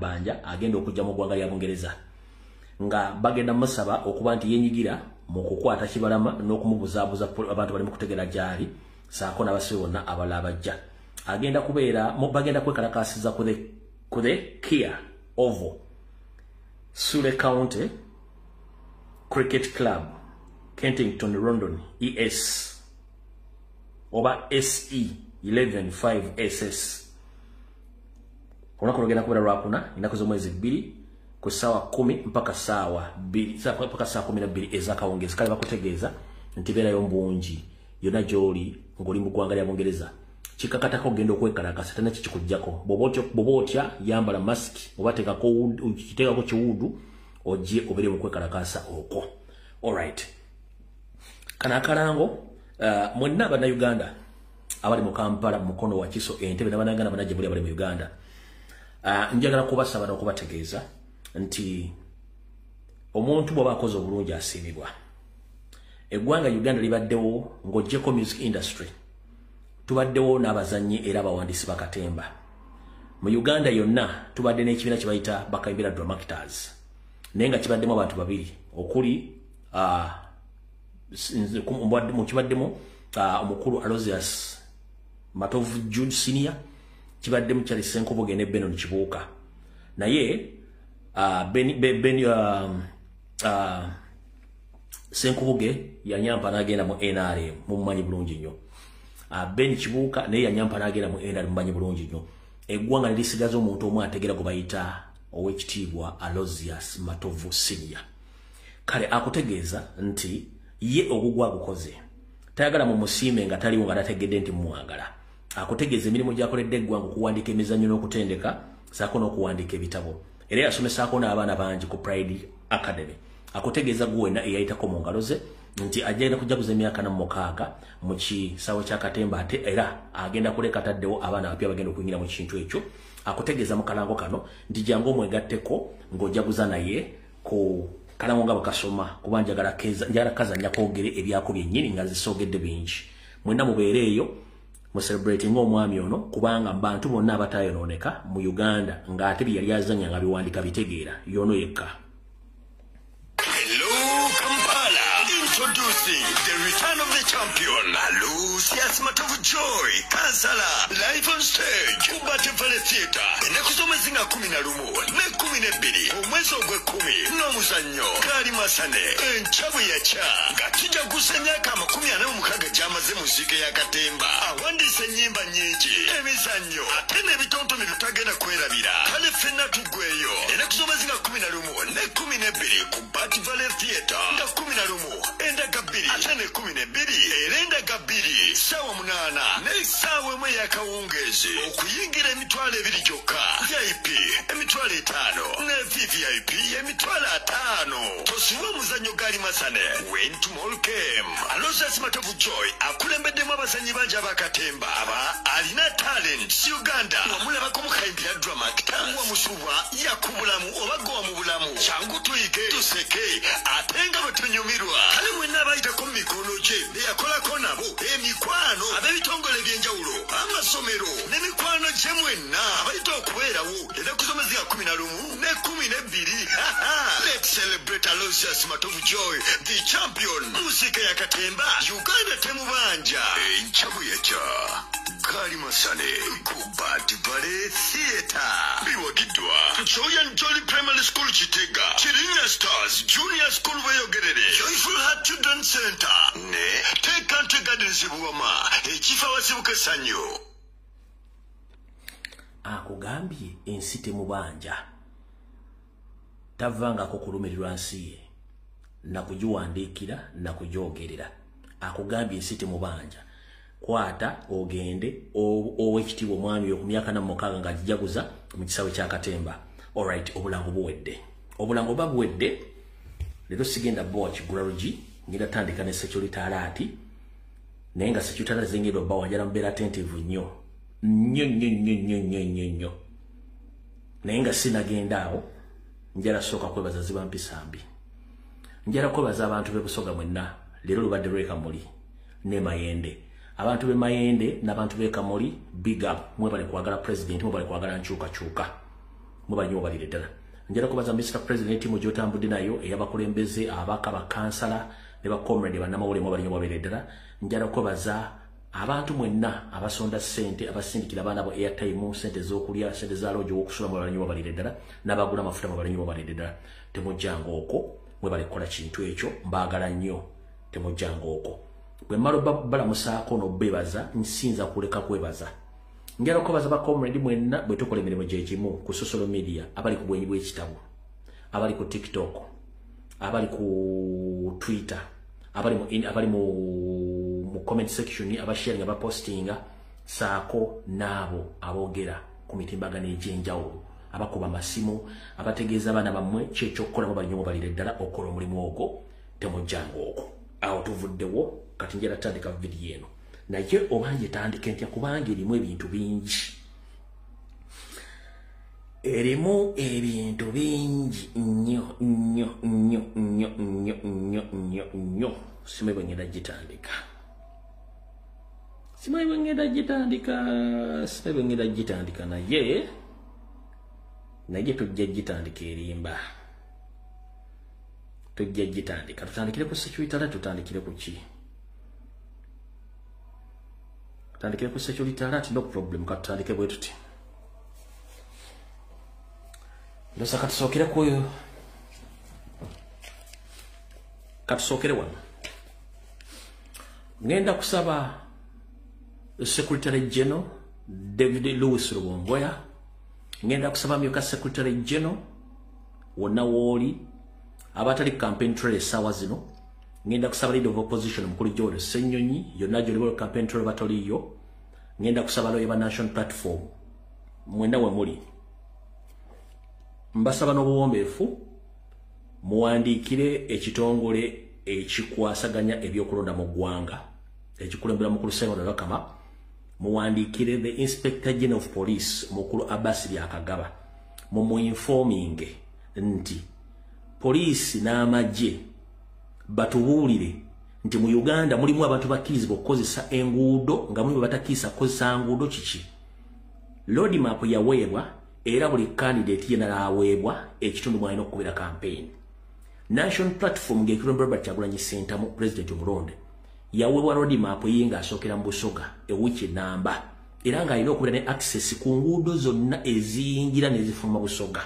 Nabbanja agenda okujja mu ggwanga lya Bungereza nga bagenda musaba okuba nti yenyigira mu kukwata Kibalama n'okumubuzaabuza abantu bali mu kutegera gyali saako n'abasibe bonna abalala abajja. Agenda kubeera bagenda kwekalakaasiza ku the Kia Oval, Surrey County Cricket Club, Kensington, London, ES oba SE 115 SS. Olunaku lugenda kubeera lwakuna, ennaku z'omwezi 2, ku ssaawa 10 mpaka ssaawa 2 mpaka ssaawa 12 ez'akawungeezi. Kale bakutegeeza nti beerayo mbungi yonna gy'oli ng'oli mu ggwanga lya Bungereza. Kikakatako ogenda okwekalakasa, tena kikikugjako. Bw'oba otya, yambala masiki oba teekako kiwuudu ojje obeere mu kwekalakasa okwo. Alright, kano akalango, mwenna Abannayuganda abali mu Kampala, Mukono, Wakiso, Entebe, n'Abannayuganda bonna gye muli abali mu Uganda, njagala kubasaba n'okubategeeza nti omuntu bw'aba akoze obulungi asiimibwa. Eggwanga Uganda libaddewo, ng'oggyeko music industry, tubaddewo n'abazannyi era abawandiisi bakatemba. Mu Uganda yonna tubadde n'ekibiina kye bayita Bakayimbira Dramactors, naye nga kibaddemu abantu babiri okuli mu kibaddemu omukulu Aloysius Matovu Jude Senior, kibaddemu Charles Senkubuge ne Benon Kibuuka. Naye Ben Senkubuge yanyampa n'agenda mu NRM, mumumanyi bulungi nnyo. Ben Kibuuka naye yanyampa n'agenda mu NRM, mumanyi bulungi nnyo. Eggwanga ne lisigaza omuntu omu ategera gwe bayita Owekitiibwa Aloysius Matovu Senior. Kale akutegeeza nti ye ogugwa agukoze, tayagala mumusiime nga taliwo, nga tategedde nti mumwagala. Akutegeeza emirimu gy'akoledde eggwanga: okuwandiika emizannyo n'okutendeka saako n'okuwandiika ebitabo, era yasomesaako n'abaana bangi ku Pride Academy. Akutegeeza gwe wenna eyayitako mu ngalo ze nti agenda kujaguza emyaka 46 mu kisaawe kya katemba, ate era agenda kuleka ataddewo abaana abapya bagenda okuyingira mu kintu ekyo. Akutegeeza mu kalango kano nti jangu omwegatteko ng'ojaguza naye ku kalango nga bwekasoma, kuba njagala kazannya kwogere ebyako byennyini nga zisoogedde bingi. Mwenna mubeere eyo mu celebrating omwami ono, kubanga bantu bonna abatayonooneka mu Uganda ng'ate bye yali azannya nga biwandika bitegeera yono yekka. Hello, Kampala. Introducing the return of the champion, Aloysius Matovu Joy, Kansala, live on stage, ku Bat Valley Theatre. Ennaku z'omwezi nga 11 ne 12 omwezi ogw'ekkumi n'omuzannyo Gaali Masane, Enkya Bwe Yakya, nga tujaguza emyaka 46 gy'amaze mu nsiike ya katemba. Awandiise ennyimba nnyingi, emizannyo, ate n'ebitontome byetagenda kwerabira. Kale ffenna tuggweeyo ennaku z'omwezi nga 11 ne 12 ku Bat Valley Theatre, nga 11 endaga 2, ate ne 12 era endaga 2, ssaawa 8 n'essaawa 1 ey'akawungeezi. Okuyingira 20,000 gyokka, VIP 50,000 ne VVIP 50,000. Tosubwa omuzannyo Gaali Masane, When Tomorrow Came. Aloysius Matovu Joy akulembeddemu abazannyi bangi abakatemba aba alina talent Uganda. Wamulabako mukayimbira Dramactors, wamusubwa yakubulamu oba gowa mu bulamu. Kyangu tuyige, tuseke, ate nga bwe tunyumirwa. Kale mwenna abayitako mu mikono gye, beyakolako nabo, emikwano, ab'ebitongole ebyenjawulo, amasomero n'emikwano gye, mwenna abayita okubeerawo ennaku z'omwezi nga 11 ne 12. Let's celebrate Aloysius Matovu Joy, the champion. Musika ya katemba Uganda temubanja. Enkya Bwe Yakya, Gaali Masane, ku Bat Valley Theatre. Biwagiddwa Joy and Jolly Primary School Kitega, Kirinya Stars Junior School Bweyogerere, Joyful Heart Children Center ne Take Country Gardens Buwama, ekifo awasibuka essanyu. Akugambye ensi temubanja, tavangako kulumirirwa nsi ye nakugiwandiikira nakugyogerera. Akugambye ensi temubanja. Kwata ogende owekitiibwa omwami oyo ku myaka 46 nga agijaguza mu kisaawe kya katemba. Alright, obulango buwedde. Obulango buba buwedde. Leero sigenda bowa kigula lugi, ngenda tandika ne security alert, naye nga security alert zengenda obbawa, njala mubeera attentive nnyo nnyo nnyo nnyo nnyo nnyo nnyo nnyo. Naye nga sinagenda awo, njala sooka kwebaza ziba mpisa mbi. Njala kwebaza abantu b'e Busoga mwenna. Leero lubadde lw'e Kamuli ne Mayende. Abantu b'e Mayende n'abantu b'e Kamuli, big up. Mwebale kwagala president, mwebale kwagala nkyukakyuka. Mubanyi obalire ddala. Njala kubaza Mr. President mu gy'otambudde nayo eyabakulembeze abaka bakansala ne ba comrade bannamawulire mubanyi obalire ddala. Njala kubaza abantu mwenna abasonda ssente, abasindikira abaana bo airtime, ssente z'okulya, ssente za lodge okusula, mubanyi obalire ddala, n'abagula amafuta mubanyi obalire ddala. Temujjanga okwo, mwebale kukola kintu ekyo, mbaagala nnyo, temujjanga okwo. Bwe mmala balamusaako n'obbeebaza, nsinza kuleka kwebaza. Njala okubaza ba comrade mwenna bwe tukola emirimu gye gimu ku social media, abali ku bwenyi bw'ekitabo, abali ku TikTok, abali ku Twitter, abali mu comment section, abasharinga, abapostinga, saako n'abo aboogera ku mitimbagano egy'enjawulo, abakuba amasimu, abategeeza abaana bammwe ki ekyokukola. Mubalinyo mubalire ddala okukola omulimu ogwo, temujjanga okwo. Awo tuvuddewo. Kati njala tandika vidiyo eno, naye oba ngitandike ntya? Kubanga erimu ebintu bingi, erimu ebintu bingi nnyo nnyo nnyo nnyo nnyo nnyo nnyo nnyo. Simanyi bwe ngenda gitandika, simanyi bwe ngenda gitandika, simanyi bwe ngenda gitandika, naye tujja gitandika. Erimba tujja gitandika. Tutandikire ku security alert, tutandikire ku ki? Tutandikire ku security alert, no problem. Katutandike bwe tuti. Ndosa katusookere ku katusookere wano. Ngenda kusaba Secretary General David Lewis Rubongoya, ngenda kusaba myuka Secretary General wonna wooli abatali campaign trail essaawa zino, ngenda kusaba leader of opposition mukulu Joel Ssenyonyi, yonna gy'oli campaign trail batoliyo, ngenda kusaba lawyer ba National Platform mwenna we muli, mbasaba n'obuwombeefu muwandiikire ekitongole ekikwasaganya ebyokulonda mu ggwanga ekikulembera mukulu Simon Byabakama, muwandiikire the Inspector General of Police mukulu Abbas Byakagaba, mumuinforminge nti poliisi n'amagye batubuulire nti mu Uganda mulimu abantu bakkirizibwa okukozesa enguudo nga mulimu batakkiriza kukozesa nguudo. Kiki? Road map yaweebwa era buli candidate yenna aweebwa ekitundu mwalina okukubira campaign. National Platform ng'ekulembera Robert Kyagulanyi Ssentamu, president omulonde, yaweebwa road map ye ng'asookera mu Busoga ewiiki enamba, era ng'alina okubeera ne access ku nguudo zonna eziyingira n'ezifuluma Busoga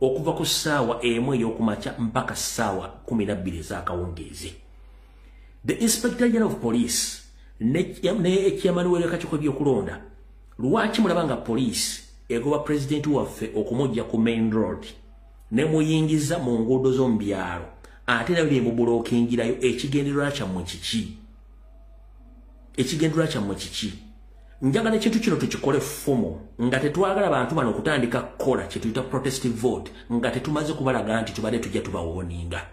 okuva ku ssaawa 1 ey'okumakya mpaka ssaawa 12 ez'akawungeezi. The Inspector General of Police ne chairman w'akakiiko ebyokulonda, lwaki mulaba nga poliisi egoba pulezidenti waffe okumujja ku main road ne muyingiza mu nguudo z'omu byalo, ate nabyo bye mubulookingirayo? Ekigendererwa kyammwe kiki? Ekigendererwa kyammwe kiki? Njagala ekintu kino tukikole ffumu nga tetwagala bantu bano okutandika kukola kye tuyita protest vote nga tetumaze kubalaga nti tubadde tujja tubawarninga.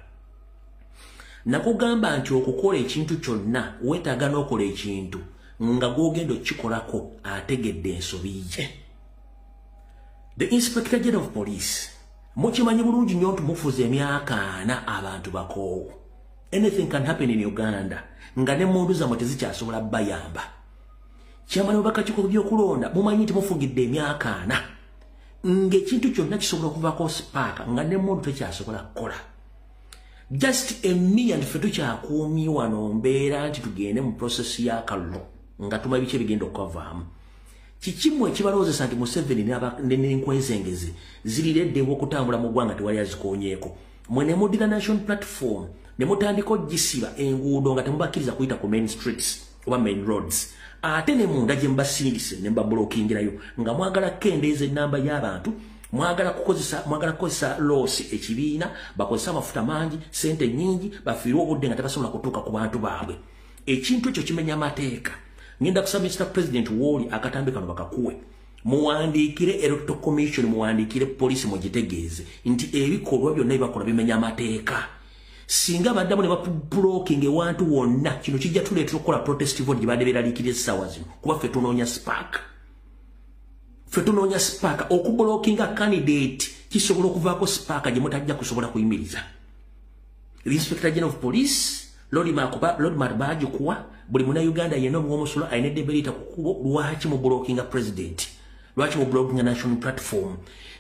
Nakugamba nti okukola ekintu kyonna weetaaga n'okola ekintu nga gw'ogenda okukikolako ategedde ensobi ye. The Inspector General of Police, mukimanyi bulungi nnyo nti mufuze emyaka 40, abantu bakoowu. Anything can happen in Uganda nga n'emmundu zammwe tezikyasobola bayamba. Chairman w'akakiiko byokulonda, mumanyi nti mufugidde emyaka 40 ng'ekintu kyonna kisobola okuvaako spark nga n'emmundu tekyasobola kukola. Just a mere nti ffe tukyakuumye wano mbeera nti tugende mu process y'akalulu nga tumanyi biki ebigenda okukavaamu. Kikimu ekibalowoozesa nti Museveni n'enkwezengezi zirireddewo okutambula mu ggwanga tewali azikoonyeeko? Mwe ne muddira National Platform ne mutandika ogisiba enguudo nga temubakkiriza kuyita ku main streets oba main roads, ate ne munda gye mubasindise ne mubablokingirayo nga mwagala kukendeeza ennamba y'abantu, mwagala kukozesa loss ekibiina, bakozese amafuta mangi, sente nnyingi, bafiirwe obudde nga tebasobola kutuuka ku bantu baabwe. Ekintu ekyo kimenya amateeka. Ngenda kusaba Mr. President wooli akatambi kano bakakuwe, muwandiikire Electoral Commission, muwandiikire poliisi, mugitegeeze nti ebikolwa byonna ebibakola bimenya amateeka. Singa baddamu ne bablocking ewantu wonna, kino kijja tuleetera okukola protest vote gye badde beeraliikirira essaawa zino, kuba ffe tunoonya spark, ffe tunoonya spark. Okublockinga candidate kisobola okuvaako spark gye mutajja kusobola kuyimiriza. Inspector General of Police, roadmap bagikuwa buli munnayuganda yenna omuwa omusolo alina eddembe liyita ku kkubo. Lwaki mu blockinga president? Lwaki mu blockinga national platform?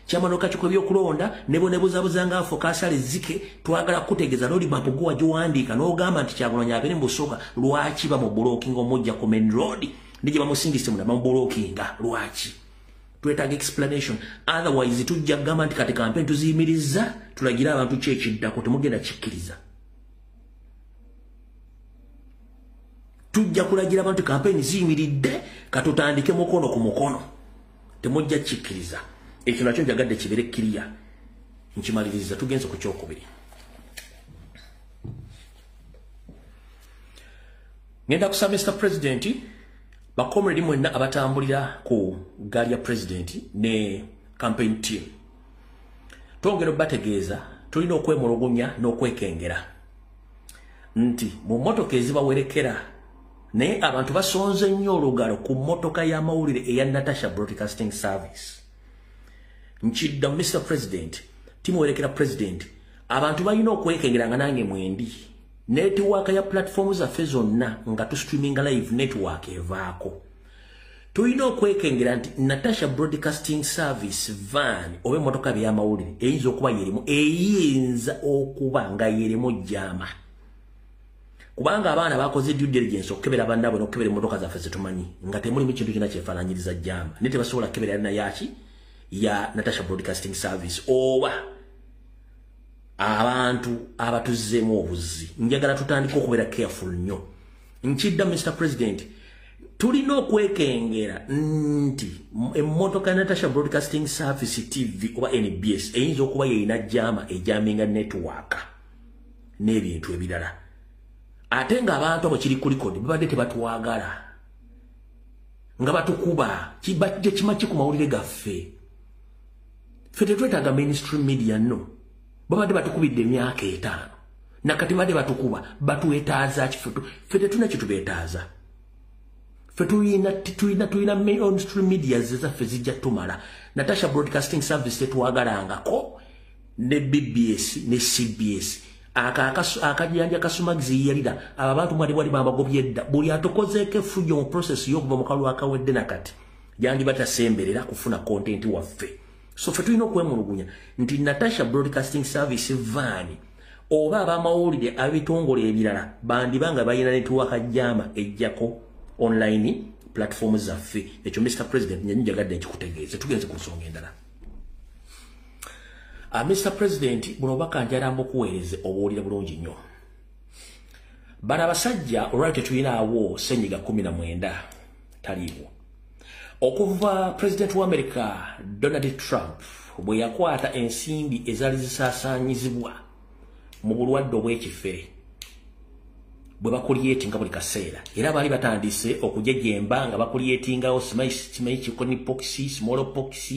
Chairman w'akakiiko k'ebyokulonda ne bonebuzabuzanga afo kasale zike, twagala kutegeeza road map gwe wagiwandiika n'ogamba nti Kyagulanyi abeere mu Busoga. Lwaki ba mu blocking omujja ku main road ne gye bamusingise munda bamublockinga? Lwaki? Twetaaga explanation, otherwise tujja kugamba nti kati campaign tuziyimiriza, tulagire abantu ki ekiddako. Temugenda kikkiriza. Tujja kulagira abantu campaign ziyimiridde, katutandike mukono ku mukono. Temujja kikkiriza. Ekyo nakyo njagadde kibeere clear. Nkimaliriza, tugenze ku kyokubiri. Ngenda kusaba Mr. President, bakomredi mwenna abatambulira ku ggaali ya president ne campaign team, twongera obategeeza tulina okwemulugunya n'okwekengera nti mu mmotoka ezibawerekera, naye abantu basonze nnyo olugalo ku mmotoka y'amawulire eya Natasha Broadcasting Service. Nkidda, Mr. President, timuwerekera president, abantu balina okwekengera nga nange mwendi. Network ya platform zaffe zonna nga tustreaminga live, network evaako. Tulina okwekengera nti Natasha Broadcasting Service van oba emmotoka by'amawulire eyinza okuba yerimu, eyinza okuba nga yerimu jammer, kubanga abaana bakoze due diligence okukebera bannaabwe n'okukebera emmotoka zaffe zetumanyi nga temulimu kintu kyonna kyefaananyiriza jammer, naye tebasobola kukebera yalina yaki ya Natasha Broadcasting Service oba abantu abatuzzeemu obuzzi. Njagala tutandike okubeera careful nnyo. Nkidda, Mr. President, tulina okwekengera nti emmotoka ya Natasha Broadcasting Service TV oba NBS eyinza okuba yeyina jammer ejamminga network n'ebintu ebirala, ate ng'abantu abo kiri ku record babadde tebatwagala nga batukuba kibajje kimaki ku mawulire gaffe. Ffe tetwetaaga mainstream media, no. Babadde batukubidde emyaka 5, nakati badde batukuba. Batwetaaza ki? Ffe tetulina kitubeetaaza. Ffe tulina mainstream media zaffe, zijja tumala. Natasha Broadcasting Service tetwagalangako, ne BBS ne CBS. Akajanja kasumagizi yalira abo abantu mwali bwali bambagobye edda. Buli atukozeeko effujjo mu process y'okuva mu kalulu akawedde nakati yandiba tasemberera kufuna content waffe. So ffe tulina okwemulugunya nti Natasha Broadcasting Service van oba abamawulire ab'ebitongole ebirala bandiba nga balina network jammer ejjako online platform zaffe. Ekyo, Mr. President, njagadde nkikutegeeze. Tugenze ku nsonga endala. Mr. President, buno obubaka njagala mbukuweereze obuwulire bulungi nnyo. Bano abasajja olwali tetulinawo ssenyiga 19 taliiwo. Okuva President wa America Donald Trump bwe yakwata ensimbi ezaali zisaasaanyizibwa mu bulwadde obw'ekifere bwe bacreatinga buli kaseera, era baali batandise okujejemba nga bacreatingawo simanyi chickenpox, smallpox,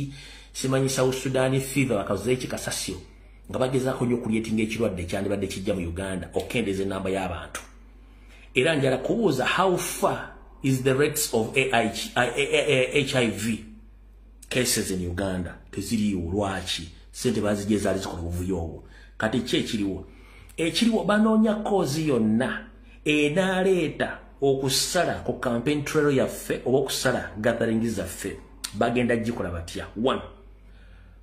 simanyi South Sudan fever, bakaze ekikasasiro, nga bagezaako nnyo okucreatinga ekirwadde ekyandibadde kijja mu Uganda okukendeeza ennamba y'abantu. Era njala kubuuza, how far is the rates of HIV cases in Uganda? Teziriiwo. Lwaki? Sente bazijja ezaali zikola obuvuyo obwo. Kati ki ekiriwo? Ekiriwo, banoonya cause yonna enaaleeta okusala ku campaign trail yaffe oba okusala gathering zaffe. Bagenda gikola batya? One,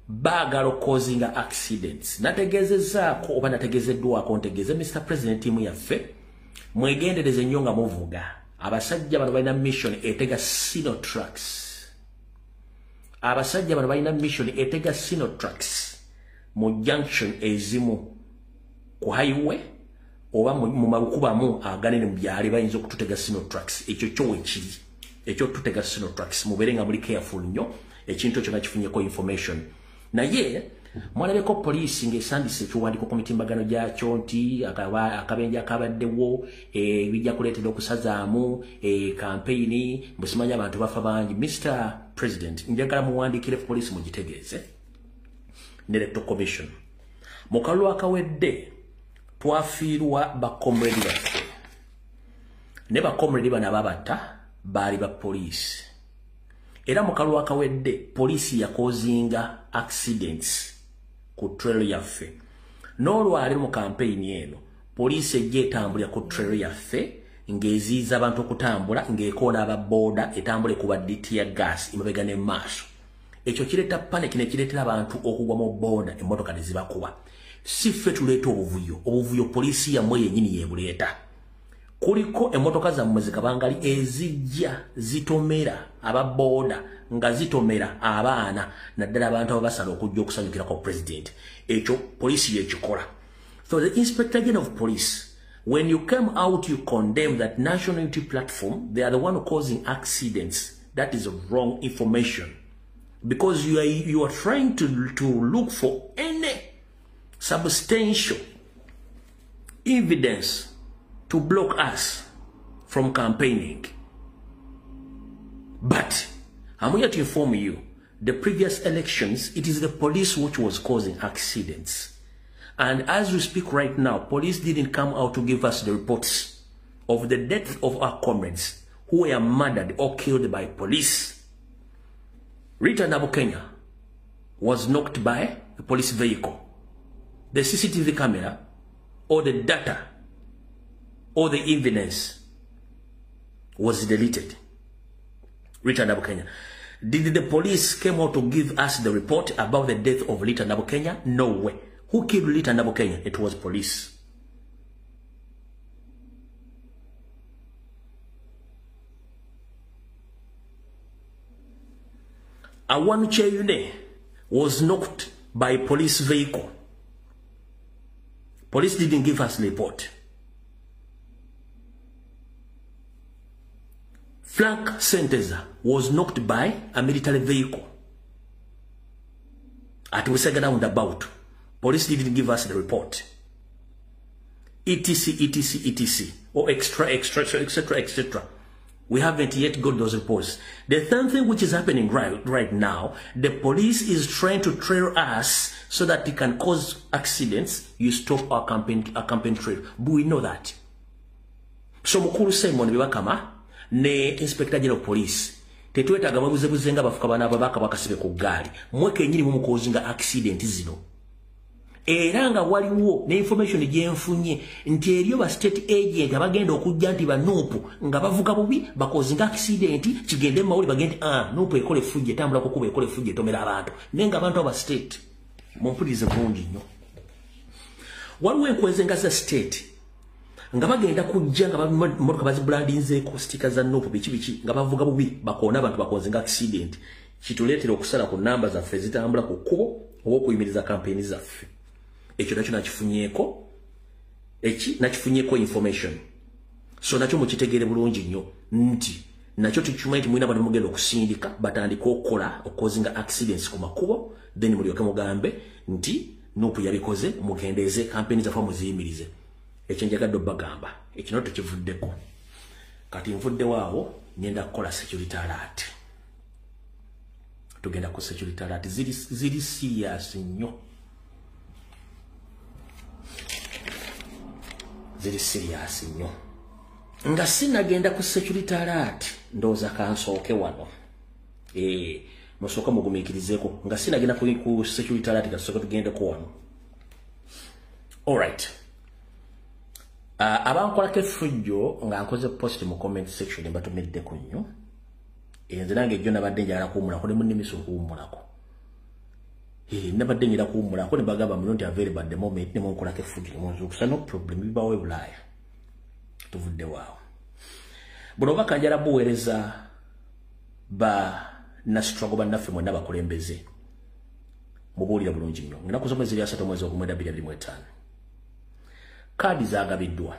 baagala okucausinga accidents. Nategeezezaako oba nategeezeddwako, ntegeeze Mr. President, tiimu yaffe, mwegendereze nnyo nga muvuga. Abasajja bano balina mission etega Sinotrucks. Abasajja bano balina mission etega Sinotrucks mu junction ezimu ku highway oba mu makubamu aganene mu byalo, bayinza okututega Sinotrucks. Ekyo kyo wekiri, ekyo tutega Sinotrucks. Mubeere nga muli careful nnyo. Ekintu ekyo nakifunyeko information, naye mwalabeko poliisi ng'esandise ekiwandiiko ku mitimbagano gyakyo nti akabenje akabaddewo bijja kuleetera okusazaamu kampeyini, bwe abantu bafa bangi. Mr. President, njagala muwandiikire poliisi mugitegeeze ne Electoral Commission. Mu kalulu akawedde twafiirwa bacomrade baffe, ne bacomrade bano ababatta baali ba poliisi. Era mu kalulu akawedde poliisi yacausinga accidents ku trail yaffe. N'olwaleero mu kampeyini eno poliisi ejja etambulira ku trail yaffe ng'eziyiza abantu okutambula, ng'ekoona ababooda etambule kuba tear gas emabega ne maaso. Ekyo kireeta panic ne kireetera abantu okugwa mu boda, emmotoka ne zibakuba. Si ffe tuleeta obuvuyo, obuvuyo poliisi yammwe yennyini yeebuleeta. Kuliko emmotoka zammwe zikabangali ezijja zitomera ababoda nga zitomera abaana, naddala abantu abasala okujja okusanyukirako president. Ekyo poliisi yekikola. So the Inspector General of Police, when you came out, you condemned that National Unity Platform, they are the one causing accidents. That is wrong information. Because you are trying to look for any substantial evidence to block us from campaigning. But I'm here to inform you, the previous elections, it is the police which was causing accidents. And as we speak right now, police didn't come out to give us the reports of the death of our comrades who were murdered or killed by police. Rita Nabukenya was knocked by a police vehicle. The CCTV camera or the data or the evidence was deleted. Rita Nabukenya. Did the police came out to give us the report about the death of Rita Nabukenya? No way. Who killed Rita Nabukenya? It was police. Awan Cheyune was knocked by police vehicle. Police didn't give us the report. Frank Senteza was knocked by a military vehicle at Busega roundabout. Police didn't give us the report. etc, etc, etc, or extra, extra, etc, etc. We haven't yet got those reports. The third thing which is happening right now, the police is trying to trail us so that it can cause accidents. You stop our campaign trail. But we know that. So Mukulu Simon Bibakama ne Inspector General of Police tetwetaaga mwebuzebuze nga bafuka bana ababaka bakasibe ku ggaali, mmwe kennyini mumukozinga accident zino. Era nga waliwo ne information gyenfunye nti eriyo ba state agent abagenda okujja nti ba NUP nga bavuga bubi bakozinga accident, kigende mawuli bagende NUP ekola effujjo, etambula kukuba ekola effujjo etomera abantu, naye nga abantu aba state mumpulirize bulungi nnyo. Waliwo enkwezenga za state nga bagenda kujja nga mmotoka bazibrandinzeeko stika za NUP biki biki nga bavuga bubi bakoona abantu bakozinga accident, kituleetera okusala ku namba zaffe ezitambula ku kkubo oba okuyimiriza kampeyini zaffe. Ekyo nakyo nakifunyeeko, eki nakifunyeeko information. So nakyo mukitegeere bulungi nnyo nti nakyo tukimanyi nti mulina abantu mugenda okusindika batandike okukola okukozinga accidents ku makubo, then mulyoke mugambe nti NUP yabikoze, mugendeeze kampeyini zaffe muziyimirize. Ekyo njagadde obbagamba, ekyo nakyo tekivuddeko. Kati nvuddewo awo ngenda kukola security alert. Tugenda ku security alert ziri serious nnyo. Ziri serious nnyo. Nga sinagenda ku security alert, ndowooza kansooke wano. Musooke mugumiikirizeeko. Nga sinagenda ku security alert, kasooke tugendeko wano. Alright. Abankolako effujjo nga nkoze post mu comment section mbatumiddeko nnyo. Nze nange ejjo nabadde njagala kuwummulako ne munnimisa okuwummulako. Nabadde njagala kuwummulako ne bagamba muno nti available at the moment ne munkolako effujjo ne munzuukusa, no problem, bibawo e Bulaaya. Tuvuddewo awo. Buno obubaka njagala buweereza ba na struggle bannaffe mwenna bakulembeze. Mubuulira bulungi nnyo. Ennaku z'omwezi eri 3 mwezi ogw'omwenda 2025. Kaadi zaagabiddwa.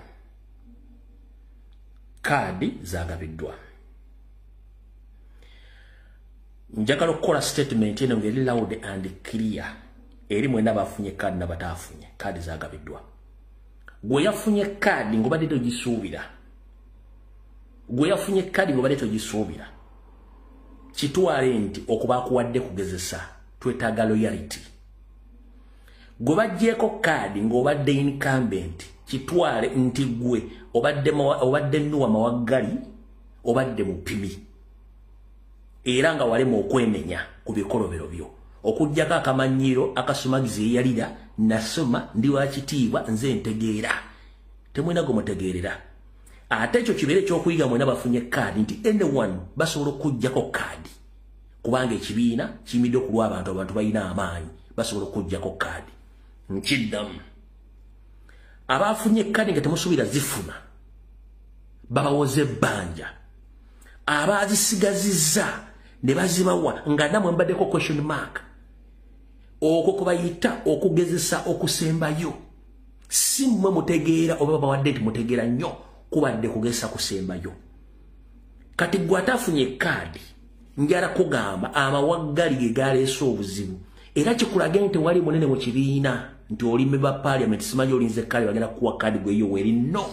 Kaadi zaagabiddwa. Njagala okukola statement eno ng'eri loud and clear. Eri mwenna bafunye kaadi n'abataafunye. Kaadi zaagabiddwa. Gwe yafunye kaadi ng'obadde togisuubira. Gwe yafunye kaadi ng'obadde togisuubira. Kitwale nti okuba akuwadde kugezesa, twetaaga loyalty. Gwe baggyeko kaadi ng'obadde incumbent, kitwale nti gwe obadde nnuwa mawaggali, obadde mupimi. Era nga walema okwemenya ku bikolobero byo. Okuggyako akamanyiiro akasumagiza eyalira, nasoma ndi wa kitiibwa nze ntegeera. Temulina gwe mutegeerera. Ate ekyo kibeere ekyokuyiga mwenna bafunye kaadi nti anyone basobola okuggyako kaadi. Kubanga ekibiina kiyimiridde ku lw'abantu, abantu balina amaanyi, basobola okuggyako kaadi. Nkiddamu, abafunye kaadi nga temusuubira zifuna babawoza ebbanja, abazisigazizza ne bazibawa nga nammwe mbaddeko question mark. Okwo kubayita okugezesa okusembayo. Si mmwe mutegeera oba babawadde nti mutegeera nnyo, kubadde kugezesa kusembayo. Kati gwe atafunye kaadi, njala kugamba amawaggali ge galeese obuzibu, era kikulage nti tewali munene mu kibiina nti oli member parliament, simanyi olinze kaadi bagenda kukuwa kaadi gweyo weeri. No,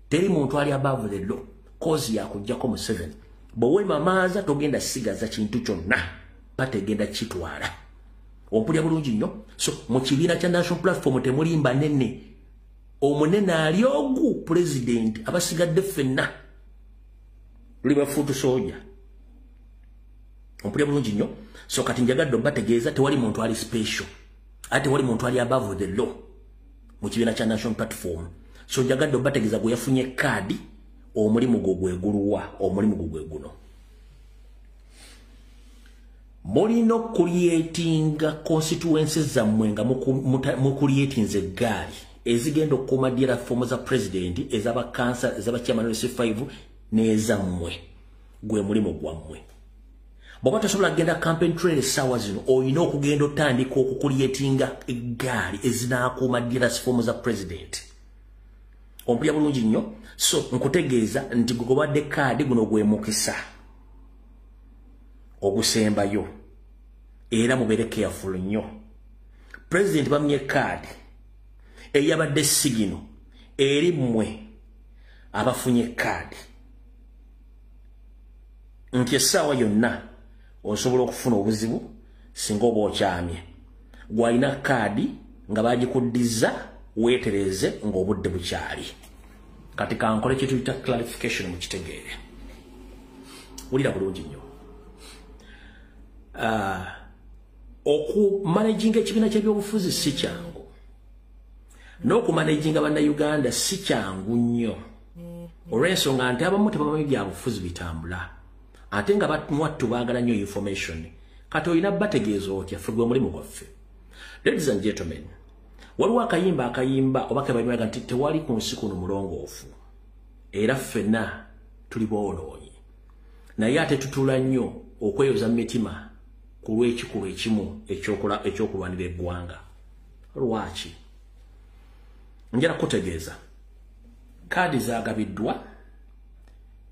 teri muntu ali above the law. Cause yakuggyako Museveni. Bwe weemamaaza togenda sigaza kintu kyonna, party egenda kitwala. Ompulya bulungi nnyo? So mu kibiina kya National Platform temulimba nene, omunene ali ogu president, abasigadde ffenna tuli ba foot soldier. Ompulya bulungi nnyo? So kati njagadde obategeeza tewali muntu ali special, ate tewali muntu ali above the law mu kibiina kya National Platform. So njagadde obategeeza, gwe yafunye kaadi, omulimu gwo gweguluwa? Omulimu gwo gwe guno: mulina okucreatinga constituencies zammwe nga mucreatinze eggaali ezigenda okukuuma DL form za president, ez'abakansa, ez'abachairman LC5 n'ezammwe. Gwe mulimu gwammwe. Bw'oba tosobola kugenda campaign trail essaawa zino, olina okugenda otandika okucreatinga eggaali ezinaakuuma DL form za president. Ompulya bulungi nnyo? So nkutegeeza nti gwe kaadi, guno gwe mukisa ogusembayo, era mubeere careful nnyo. President bamye kaadi eyabadde signal eri mmwe abafunye kaadi nti essaawa yonna osobola okufuna obuzibu singa oba okyamye. Gwalina kaadi nga bagikuddiza, weetereze ng'obudde bukyali. Kati kankole kyetuyita clarification, mukitegeere. Wulira bulungi nnyo. Okumanaginga ekibiina ky'ebyobufuzi si kyangu, n'okumanaginga Bannayuganda si kyangu nnyo, olw'ensonga nti abamu tebamanyi byabufuzi bitambula, ate nga mwattu baagala nnyo information. Kati olina bategeeza otya? Ffe gwe mulimu gwaffe. Ladies and gentlemen, waliwo akayimba akayimba oba kebayimaga nti tewali ku nsi kuno mulongoofu, era ffenna tuli boonoonyi, naye ate tutula nnyo okweyoza mu mitima ku lw'ekikolwa ekimu ekyokulwanira eggwanga. Lwaki njala kutegeeza kaadi zagabiddwa,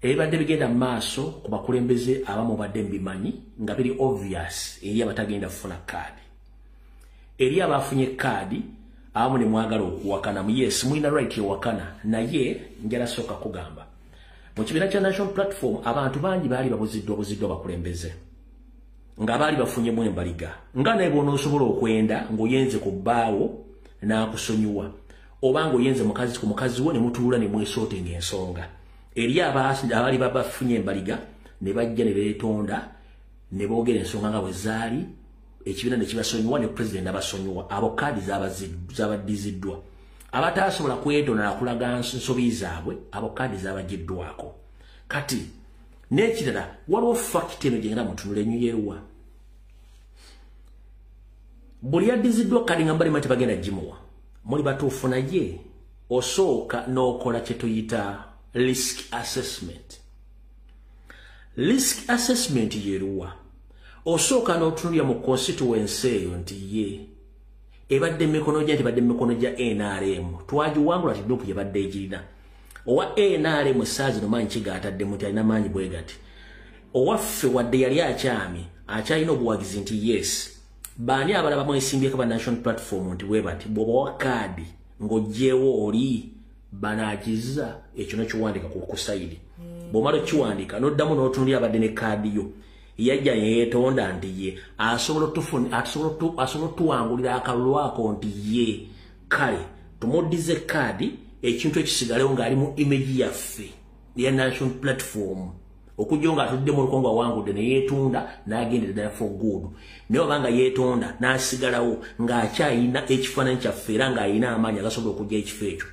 ebibadde bigenda mu maaso ku bakulembeze abamu badde mbimanyi nga biri obvious eri abatagenda kufuna kaadi. Eri abafunye kaadi abamu ne mwagala okuwakana, yes, mulina right ewakana, naye njala sooka kugamba mu kibiina kya National Platform abantu bangi baali babuziddwa buziddwa bakulembeze nga baali bafunyemu embaliga, nga naye bw'onoosobola okwenda ng'oyenze ku bbaawo n'akusonyiwa, oba ng'oyenze mukazi ku mukazi wo ne mutuula ne mwesootenga ensonga. Eri abaali babafunye embaliga ne bajja ne beetonda ne boogera ensonga nga bwe zaali, ekibiina ne kibasonyiwa ne pulezidenti abasonyiwa, abo kaadi zabaddiziddwa. Abataasobola kwetonda nakulaga nsobi zaabwe, abo kaadi zabagiddwako. Kati n'ekirala, waliwo fact eno gyengenda mutunula enyo yeruwa: buli yaddiziddwa kaadi nga mbalima tebagenda gimuwa, muli batuufu, naye osooka n'okola kye tuyita risk assessment. Risk assessment yeruwa? Osooka n'otunulira mu constituency eyo nti ye ebadde emikono gya nti badde emikono gya NRM, twagiwangula, ti NUP yebadde egirina. Owa NRM saa zino maanyi kigaataddemu nti alina maanyi bwe gati, owaffe wadde yali akyamye akyalina obuwagizi nti yes, baani abalala bamwesimbyeko ba National Platform nti bwe bati, bw'obawa kaadi ng'oggyewo oli banaagiza. Ekyo nokiwandika ku side. Bw'omala okiwandika n'oddamu n'otunulira abadde ne kaadi yo yajja yeetonda nti ye asobola otuwangulira akalulu ako nti ye, kale tumuddize kaadi, ekintu ekisigalewo ng'ali mu image yaffe eya National Platform, okujja nga atudde mu lukongo awangudde ne yeetunda n'agendera ddala for good. Naye oba nga yeetonda n'asigalawo ng'akyayina ekifaananyi kyaffe era ng'ayina amaanyi agasobola okujja ekifo ekyo,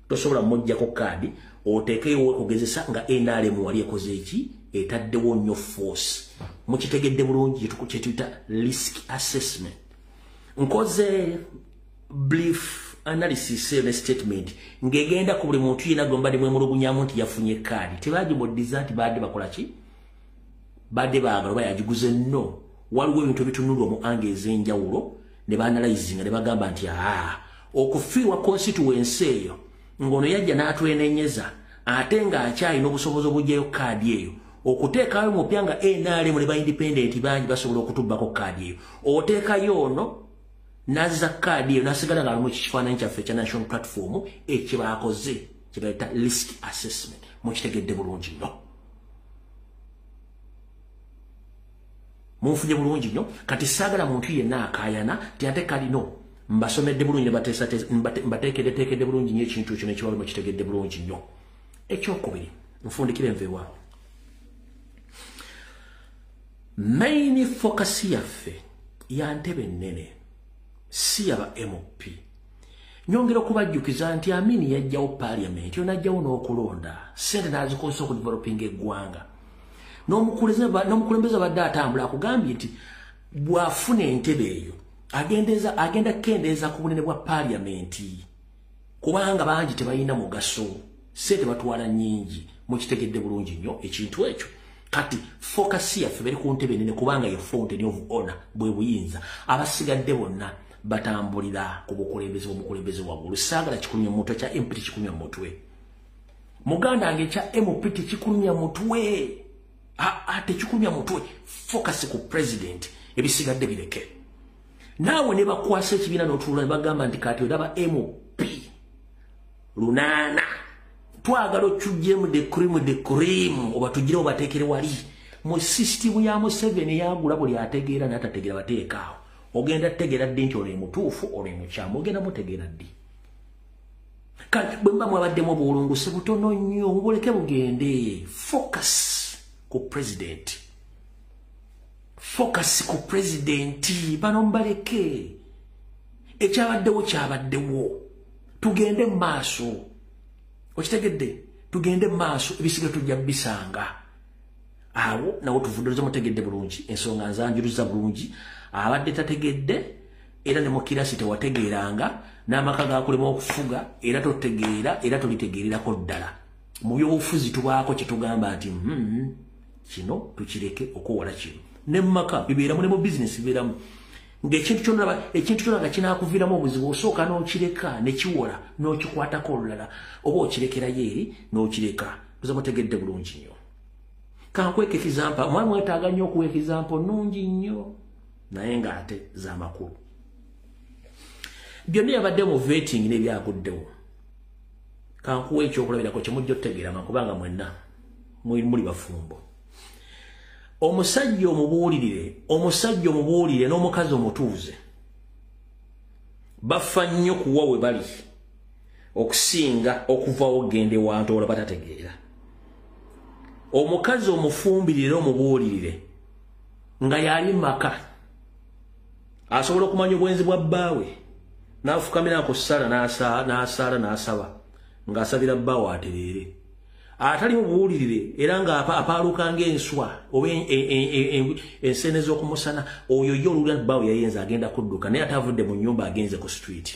tosobola muggyako kaadi oteekeyo okugezesa nga NRM wali ekoze eki, etaddewo nnyo force. Mukitegedde bulungi kyetuyita risk assessment. Nkoze brief analysis ne statement ngegenda ku buli muntu yenna gwe mbadde mwemulugunyamu nti yafunye kaadi. Tebagimuddiza nti baadde bakola ki? Badde baagala oba yagiguze nno. Waliwo ebintu ebitunulwa mu ange ez'enjawulo ne baanalyzinga ne bagamba nti okufiirwa constituency eyo ng'ono yajja n'atwenenyeza ate ng'akyalina obusobozi obuggyayo kaadi eyo okuteekayo mupya nga NRM ne ba independent bangi basobola okutubbako kaadi eyo. Oteekayo ono nazza kaadi eyo n'asigala ng'ali mu kifaananyi kyaffe ekya National Platform ekyebakoze kye bayita risk assessment. Mukitegedde bulungi nnyo. Munfunye bulungi nnyo. Kati saagala muntu yenna akaayana nti ate kalino mbasomedde bulungi mbateekeddeteekedde bulungi nnyo ekintu ekyo n'ekiwalo mukitegedde bulungi nnyo. Ekyokubiri nfundikire nve waawo. Main focus yaffe ya ntebe nnene si yaba MP. Nyongera okubajjukiza nti Amini yajjawo parliament, yo n'ajjawo n'okulonda ssente n'azikozesa okudevelopinga eggwanga. N'omukulembeze abadde atambula akugambye nti bw'afuna entebe eyo agenda kukendeeza ku bunene bwa parliament kubanga bangi tebalina mugaso, ssente batwala nnyingi. Mukitegedde bulungi nnyo ekintu ekyo. Kati focus yaffe beri ku ntebe ennene kubanga ye fountain of honor, bwe buyinza. Abasigadde bonna batambulira ku bukulembeze bw'omukulembeze waggulu. Saagala kikulumya mutwe kya MP kikulumya mutwe. Muganda wange ekya MP tekikulumya mutwe. Tekikulumya mutwe. Focus ku president, ebisigadde bireke. Naawe ne bakwasa ekibiina n'otuula ne bagamba nti kati olaba MP 8 twagala okuggyemu the cream oba tugire obateekere wali mu system ya Museveni yagula buli ategeera n'atategeera bateekaawo. Ogenda tegeera ddi nti oli mutuufu oli mukyamu? Ogenda mutegeera ddi? Kati bwe mba mwabaddemu obuwulunguse butono nnyo mubuleke bugende. Focus ku president. Focus ku president. Bano mbaleke. Ekyabaddewo kyabaddewo. Tugende mu maaso. Okitegedde? Tugende mu maaso, ebisiga tujja bisanga. Awo nawo tuvudde mutegedde bulungi, ensonga nzanjuluza bulungi. Abadde tategedde era ne mu kirasi tewategeeranga, n'amaka gakulema okufuga era totegeera era tolitegeererako ddala. Mu byobufuzi tubaako kye tugamba nti kino tukireke okwewala kino. Ne mu maka bibeeramu ne mu bizinesi bibeeramu. Ng'ekintu kyonna nga kinaakuviiramu obuzibu osooka n'okireka ne kiwola n'okikwatako olulala oba okirekerayo eri n'okireka. Tuza mutegedde bulungi nnyo. Kankweka ekizampa, mwe mwetaaga nnyo okuwa ekizampo nnungi nnyo naye ng'ate z'amakulu. Byonna yabadde mu vetting n'ebyaguddewo. Kankuwa ekyokulabirako kye mujja otutegeera kubanga mwenna muli bafumbo. Omusajja omubuulirire n'omukazi omutuuze bafa nnyo kuwa we bali okusinga okuvawo ogenda ewantu olwo batategeera. Omukazi omufumbirire omubuulirire nga yali maka asobola okumanya obwenzi bwa bbaawe n'afukamira ku ssala n'asaala n'asaba ng'asabira bbaawe atereere. Atali mubuulirire era nga apaaluka ng'enswa oba ensene z'okumusana oyo ye oluwulira nti bbaawe yayenze agenda kudduka naye ate avudde mu nnyumba agenze ku street.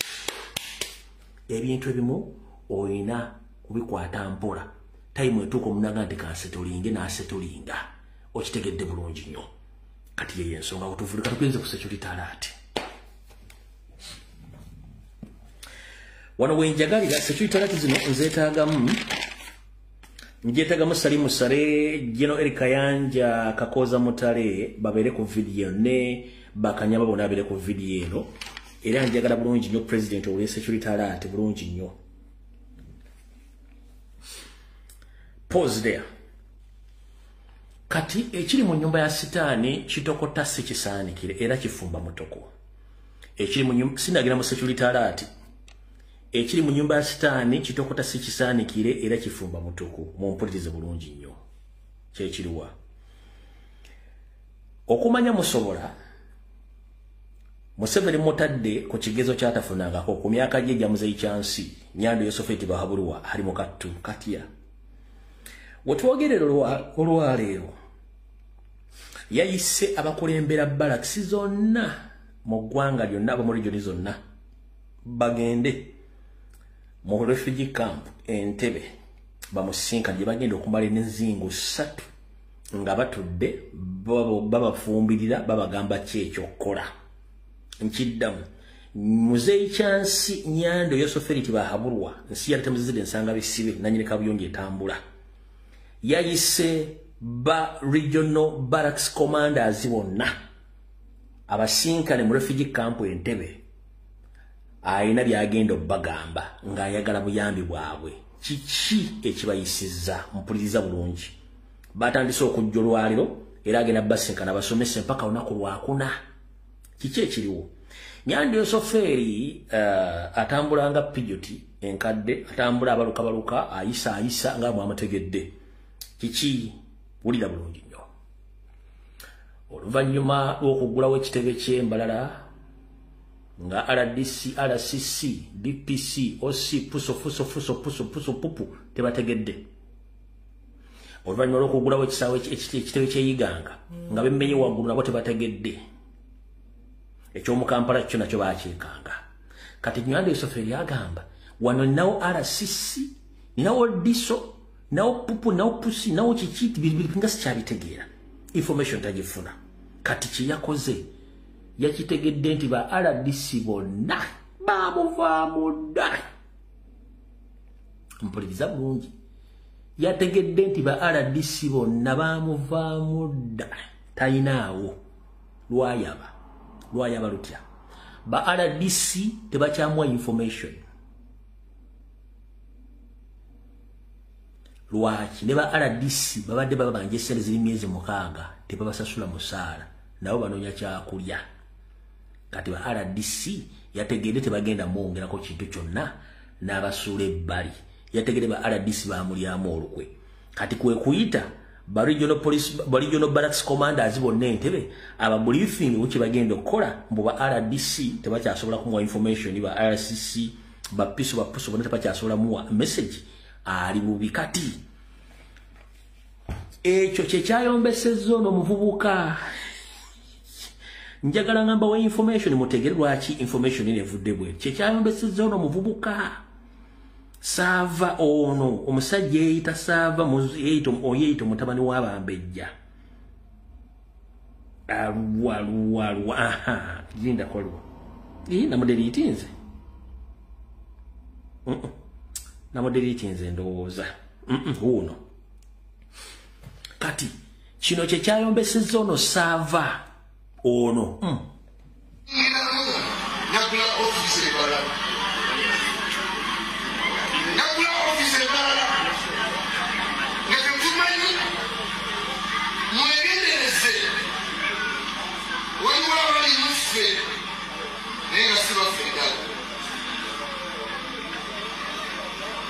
Ebintu ebimu olina kubikwata mpola. Tayimu etuuka omunaga nti kansetolinge n'asetolinga. Okitegedde bulungi nnyo. Kati yeyo ensonga otuvulika tugenze ku security alert. Wano wenjagalira security alert zino nzeetaagamu njeetagamu Salimu Sale, Geno Eric Kayanja, Kakoza Mutale babeere ku video ne Bakanyama bonna babeere ku video eno. Era njagala bulungi nnyo president owa security alert bulungi nnyo. Pause there. Kati ekiri mu nyumba ya sitaani kitokota si kisaanikire era kifumba mutoko. Ekiri mu nyumba sinagira mu security alert. Ekiri mu nyumba ya sitaani kitokota si kisaanikire era kifumba mutoko. Mumpulirize bulungi nnyo. Kyekiriwa. Okumanya musobola Museveni mutadde ku kigezo kyatafunangako ku myaka gye gya Muzeeyi Kyansi Nyando Yosofeti Bahabulwa ali mu kattu katya. Wetwogerera olwaleero Yayise abakulembera barracks zonna mu ggwanga lyonna, aba mu region zonna, bagende mu refugee camp Entebbe bamusinka, gye bagenda okumala enzingo 3 nga batudde babafumbirira, babagamba ki ekyokukola. Nkiddamu, Muzeeyi Kyansi Nyando Yosoferi Tibahaburwa, nsi ya temuzizide nsanga bisibe nanyini kabuyonjo etambula, yayise ba regional barracks commanders bonna abasinkane mu refugee camp Entebbe. Ayina byagenda obbagamba ng'ayagala buyambi bwabwe. Kiki ekibayisizza? Mpuliriza bulungi. Batandise okujja olwaliro, era agenda basinkana basomese mpaka olunaku lwakuna. Kiki ekiriwo? Nyando Yosoferi atambula nga pijoti enkadde, atambula abalukabaluka, ayisa ayisa nga mwamutegedde. Kiki? Wulira bulungi nnyo. Oluvannyuma lw'okuggulawo ekitebe ky'Embalala nga RDC, RCC, DPC, OC, puso fuso fuso puso puso pupu tebategedde. Oluvannyuma lw'okuggulawo ekisaawe ekitebe ky'Eyiganga nga bemmenye waggulu nabo tebategedde. Eky'omu Kampala kyo nakyo bakyekanga. Kati Nyando Yosoferi agamba wano ninawo RCC, ninawo DISO, nawo pupu, nawo pusi, nawo kiki, nga sikyabitegeera. Information tagifuna. Kati kye yakoze, yakitegedde nti ba RDC bonna bamuvaamu dda. Mpuliriza bulungi. Yategedde nti ba RDC bonna bamuvaamu dda, talinaawo. Lwayaba lwayaba lutya? Ba RDC tebakyamuwa information. Lwaki? Ne ba RDC babadde babanja essente ziri myezi 6 tebabasasula musaala, nabo banoonya kyakulya. Kati ba RDC yategedde tebagenda mwongerako kintu kyonna, n'abasuula ebbali. Yategedde ba RDC bamulyamu olukwe. Kati kwe kuyita ba regional police, ba regional barracks commanders bonna Entebbe aba briefing ku bagenda okukola, mbu ba RDC tebakyasobola kumuwa information, ba RCC, ba PISO, ba PUSO bonna tebakyasobola muwa message. Ali bubi. Kati ekyo kye kyayombesezza ono omuvubuka. Njagala ngamba wa information mutegere lwaki information eno evudde bwe. Kye kyayombesezza ono omuvubuka Saava ono, omusajja eyita Saava, oyeyita omutabani w'Abambejja. Aluwa aluwa aluwa, aha, linda kwaliwo. Namuderiitinze. Namuderiitinze ndowooza. Wuuno. Kati kino kye kyayombesezza ono Saava ono. Nagula ofiisi ebalala. Nagula ofiisi ebalala. Nga temumanyi, mwegendereze. Waliwo abali muffe naye nga si baffe ddala.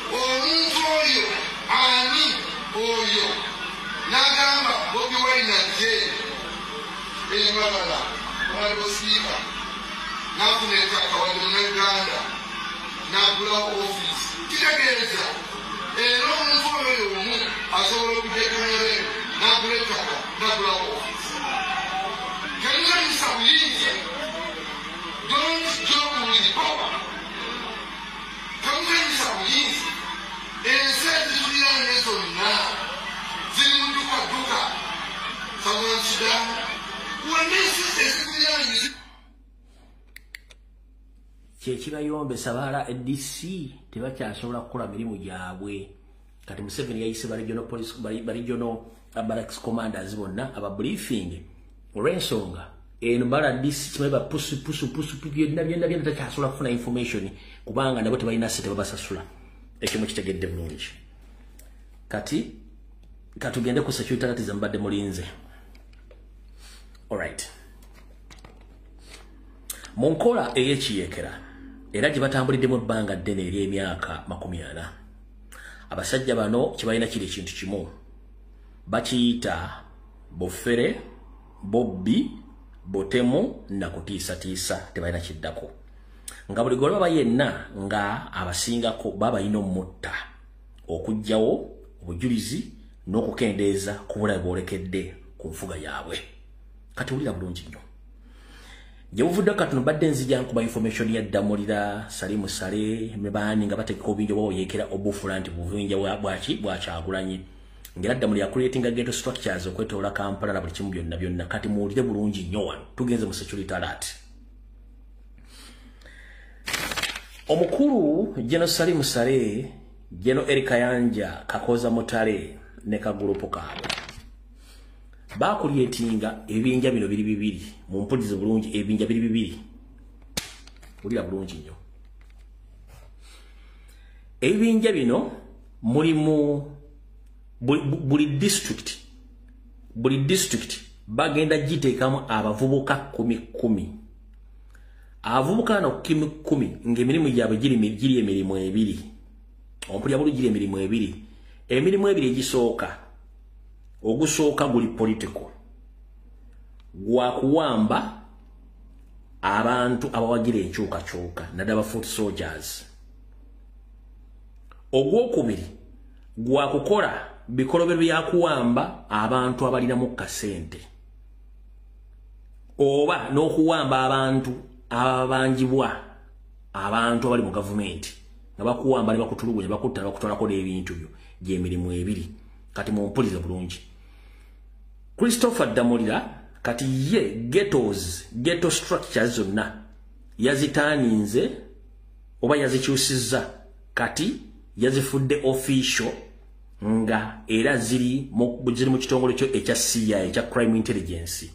Omuntu oyo ani oyo n'agamba Bobi Wine ajje Embalala, Honorable Speaker, n'afuna ettaka wadde Munnayuganda n'agulawo ofiisi. Kitegeeza era omuntu oyo omu asobola okujja ekomero n'agula ettaka n'agulawo ofiisi. Temuzanyisa buyinza. Don't joke with power. Temuzanyisa buyinza. Ensi ezituliraanye zonna ziri mu dduka. Southern Sudan, wonna ensi ezituliraanye. Kyekibayombesa ba RDC tebakyasobola kukola mirimu gyabwe. Kati Museveni yayise ba regional police, ba regional barracks commanders bonna aba briefing olw'ensonga eno. Ba RDC kimanyi ba pusu pusu pusu byonna byonna byonna takyasobola kufuna information kubanga nabo tebalina ssente babasasula. Ekyo mukitegedde bulungi. Kati katugende ku security alert ze mbadde mulinze. Alright. Mu nkola ey'ekiyeekera era gye batambuliddemu ebbanga ddene ery'emyaka 40, abasajja bano kye balina kiri ekintu kimu, bakiyita bufere, bobbi, botemu na kutiisatiisa. Tebalina kiddako. Nga buli gwe baba yenna nga abasingako baba balina omutta okuggyawo obujulizi n'okukendeeza ku bulabe bwolekedde ku nfuga yaabwe. Kati wulira bulungi nnyo. Gye buvudde katono badde nzija nkuba information ya Ddamulira, Salimu Sale, Mebaani nga bategeka obuyinja bw'oyeekera obufula nti buyinja bwaki bwakyagulanyi. Ngera Ddamulira creating a ghetto structures okwetoola Kampala na buli kimu byonna byonna. Kati muwulire bulungi nnyo wano. Tugenze mu security alert. Omukulu General Salimu Sale, General Eric Kayanja, Kakoza Mutale ne kagulupu kaabwe bakulyetinga ebinja bino biri bibiri. Mumpulize bulungi, ebinja biri bibiri. Wulira bulungi nnyo. Ebinja bino mulimu buli district bagenda giteekamu abavubuka 10-10. Abavubuka bano 10-10 ng'emirimu gyabwe giri emirimu ebiri. Ompulira bulungi, giri emirimu ebiri. Emirimu ebiri egisooka, ogusooka guli political, gwa kuwamba abantu abawagira enkyukakyuka naddala foot soldiers. Ogwokubiri gwa kukola bikolobero bya kuwamba abantu abalinamu kasente oba n'okuwamba abantu ababanjibwa abantu abali mu gavumenti nga bakuwamba ne bakutulugunya, bakutta ne bakutwalako n'ebintu byo. Gy'emirimu ebiri. Kati mumpulize bulungi. Christopher Ddamulira kati ye ghetto structures zonna yazitaninze oba yazikyusizza, kati yazifudde official nga era ziri mu kitongole kyo ekya CIA, ekya Crime Intelligence.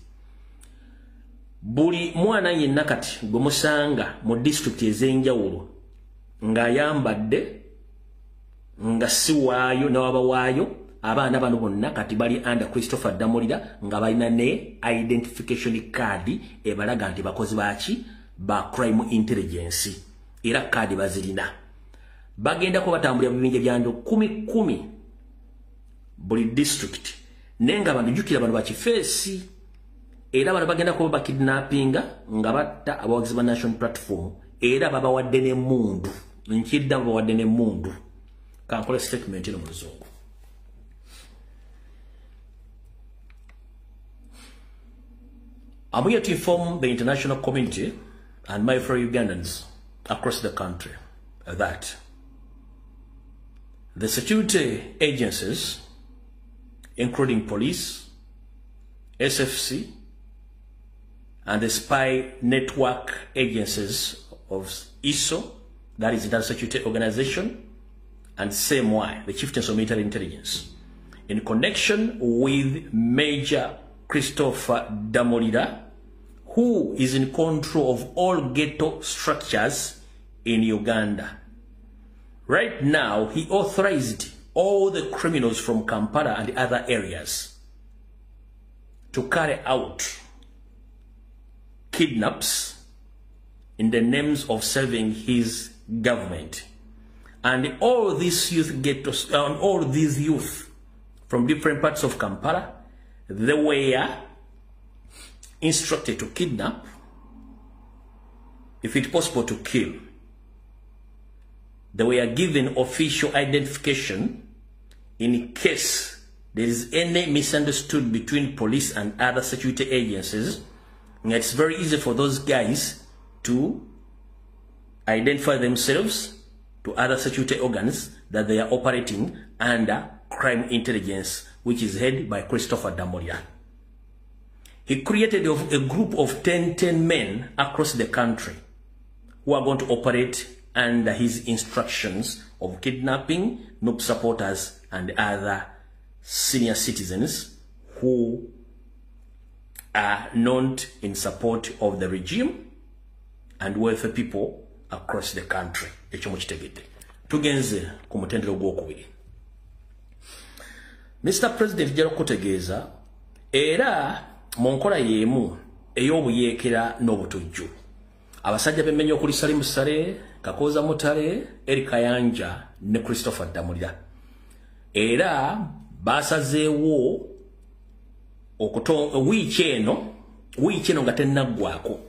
Buli mwana yenna kati gwe musanga mu district ez'enjawulo ng'ayambadde nga si waayo n'awaba waayo, abaana bano bonna kati bali under Christopher Ddamulira nga balina ne identification card ebalaga nti bakozi baki ba Crime Intelligence, era kaadi bazirina. Bagenda ko batambulira mu bibinja bya ndo 10-10 buli district, naye nga abantu jjukira bano bakifeesi, era bano bagenda kuba bakidnappinga nga batta abawagizi ba National Platform, era babawadde n'emmundu. Nkidda, babawadde n'emmundu. Kankole statement eno mu Luzungu. I'm here to inform the international community and my fellow Ugandans across the country that the security agencies, including police, SFC, and the spy network agencies of ISO, that is International Security Organization, and CMI, the Chieftains of Military Intelligence, in connection with Major Christopher Ddamulira, who is in control of all ghetto structures in Uganda. Right now, he authorized all the criminals from Kampala and other areas to carry out kidnaps in the names of serving his government. And all these youth ghettos, and all these youth from different parts of Kampala, they were instructed to kidnap, if it's possible to kill. They were given official identification in case there is any misunderstood between police and other security agencies. And it's very easy for those guys to identify themselves to other security organs that they are operating under crime intelligence, which is headed by Christopher Ddamulira. He created a group of 10 men across the country who are going to operate under his instructions of kidnapping NUP supporters and other senior citizens who are not in support of the regime and welfare people across the country. Ekyo mukitegedde. Tugenze ku mutendera ogwokubiri. Mr. President, jala kutegeeza era mu nkola y'emu ey'obuyeekera n'obutujju, abasajja b'emmenye okuli Salim Saleh, Kakooza Mutale, Eric Kayanja ne Christopher Ddamulira era basazeewo wiiki eno nga tennaggwako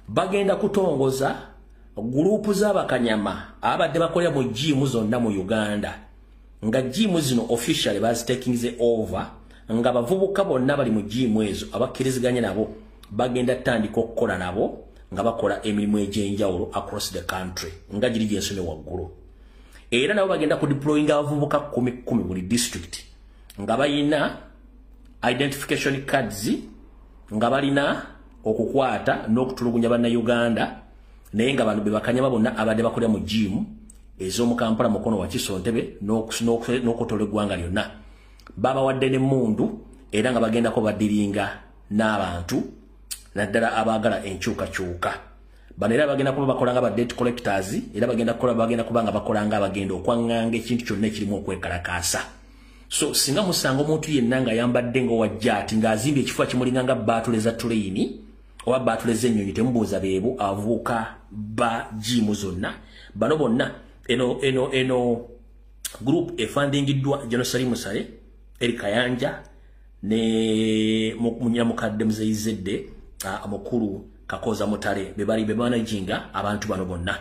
bagenda kutongoza gurupu z'abakanyama abadde bakolera mu gym zonna mu Uganda, nga gym zino officially bazitakinze over Nga bavubuka bonna bali mu gym ezo abakkiriziganya nabo bagenda tandika okukola nabo nga bakola emirimu egy'enjawulo across the country nga giri gy'ensome waggulu. Era nabo bagenda ku deployinga abavubuka 10 buli district nga balina identification cards, nga balina okukwata n'okutulugunya bannayuganda, naye nga bano be bakanyama bonna abadde bakolera mu gym ez'omu Kampala, Mukono, Wakiso, Ntebe n'okutola eggwanga lyonna. Babawadde n'emmundu era nga bagendako badiringa n'abantu naddala abaagala enkyukakyuka. Bano era bagenda kuba bakola nga ba debt collectors, era bagenda kuba nga bakola nga abagenda okwaŋŋanga ekintu kyonna ekirimu okwekalakaasa. So singa musanga omuntu yenna ng'ayambadde ng'owajjaati ng'azimbye ekifo kimulinga nga baatule za tuleyini oba baatule z'ennyonyi, temubuuza beebo abavubuka ba gym zonna. Bano bonna eno group efandingiddwa General Salim Saleh, Eric Kayanja ne munyamukadde Muzeeyi Zedde, mukulu Kakoza Mutale, be bali be managinga abantu bano bonna.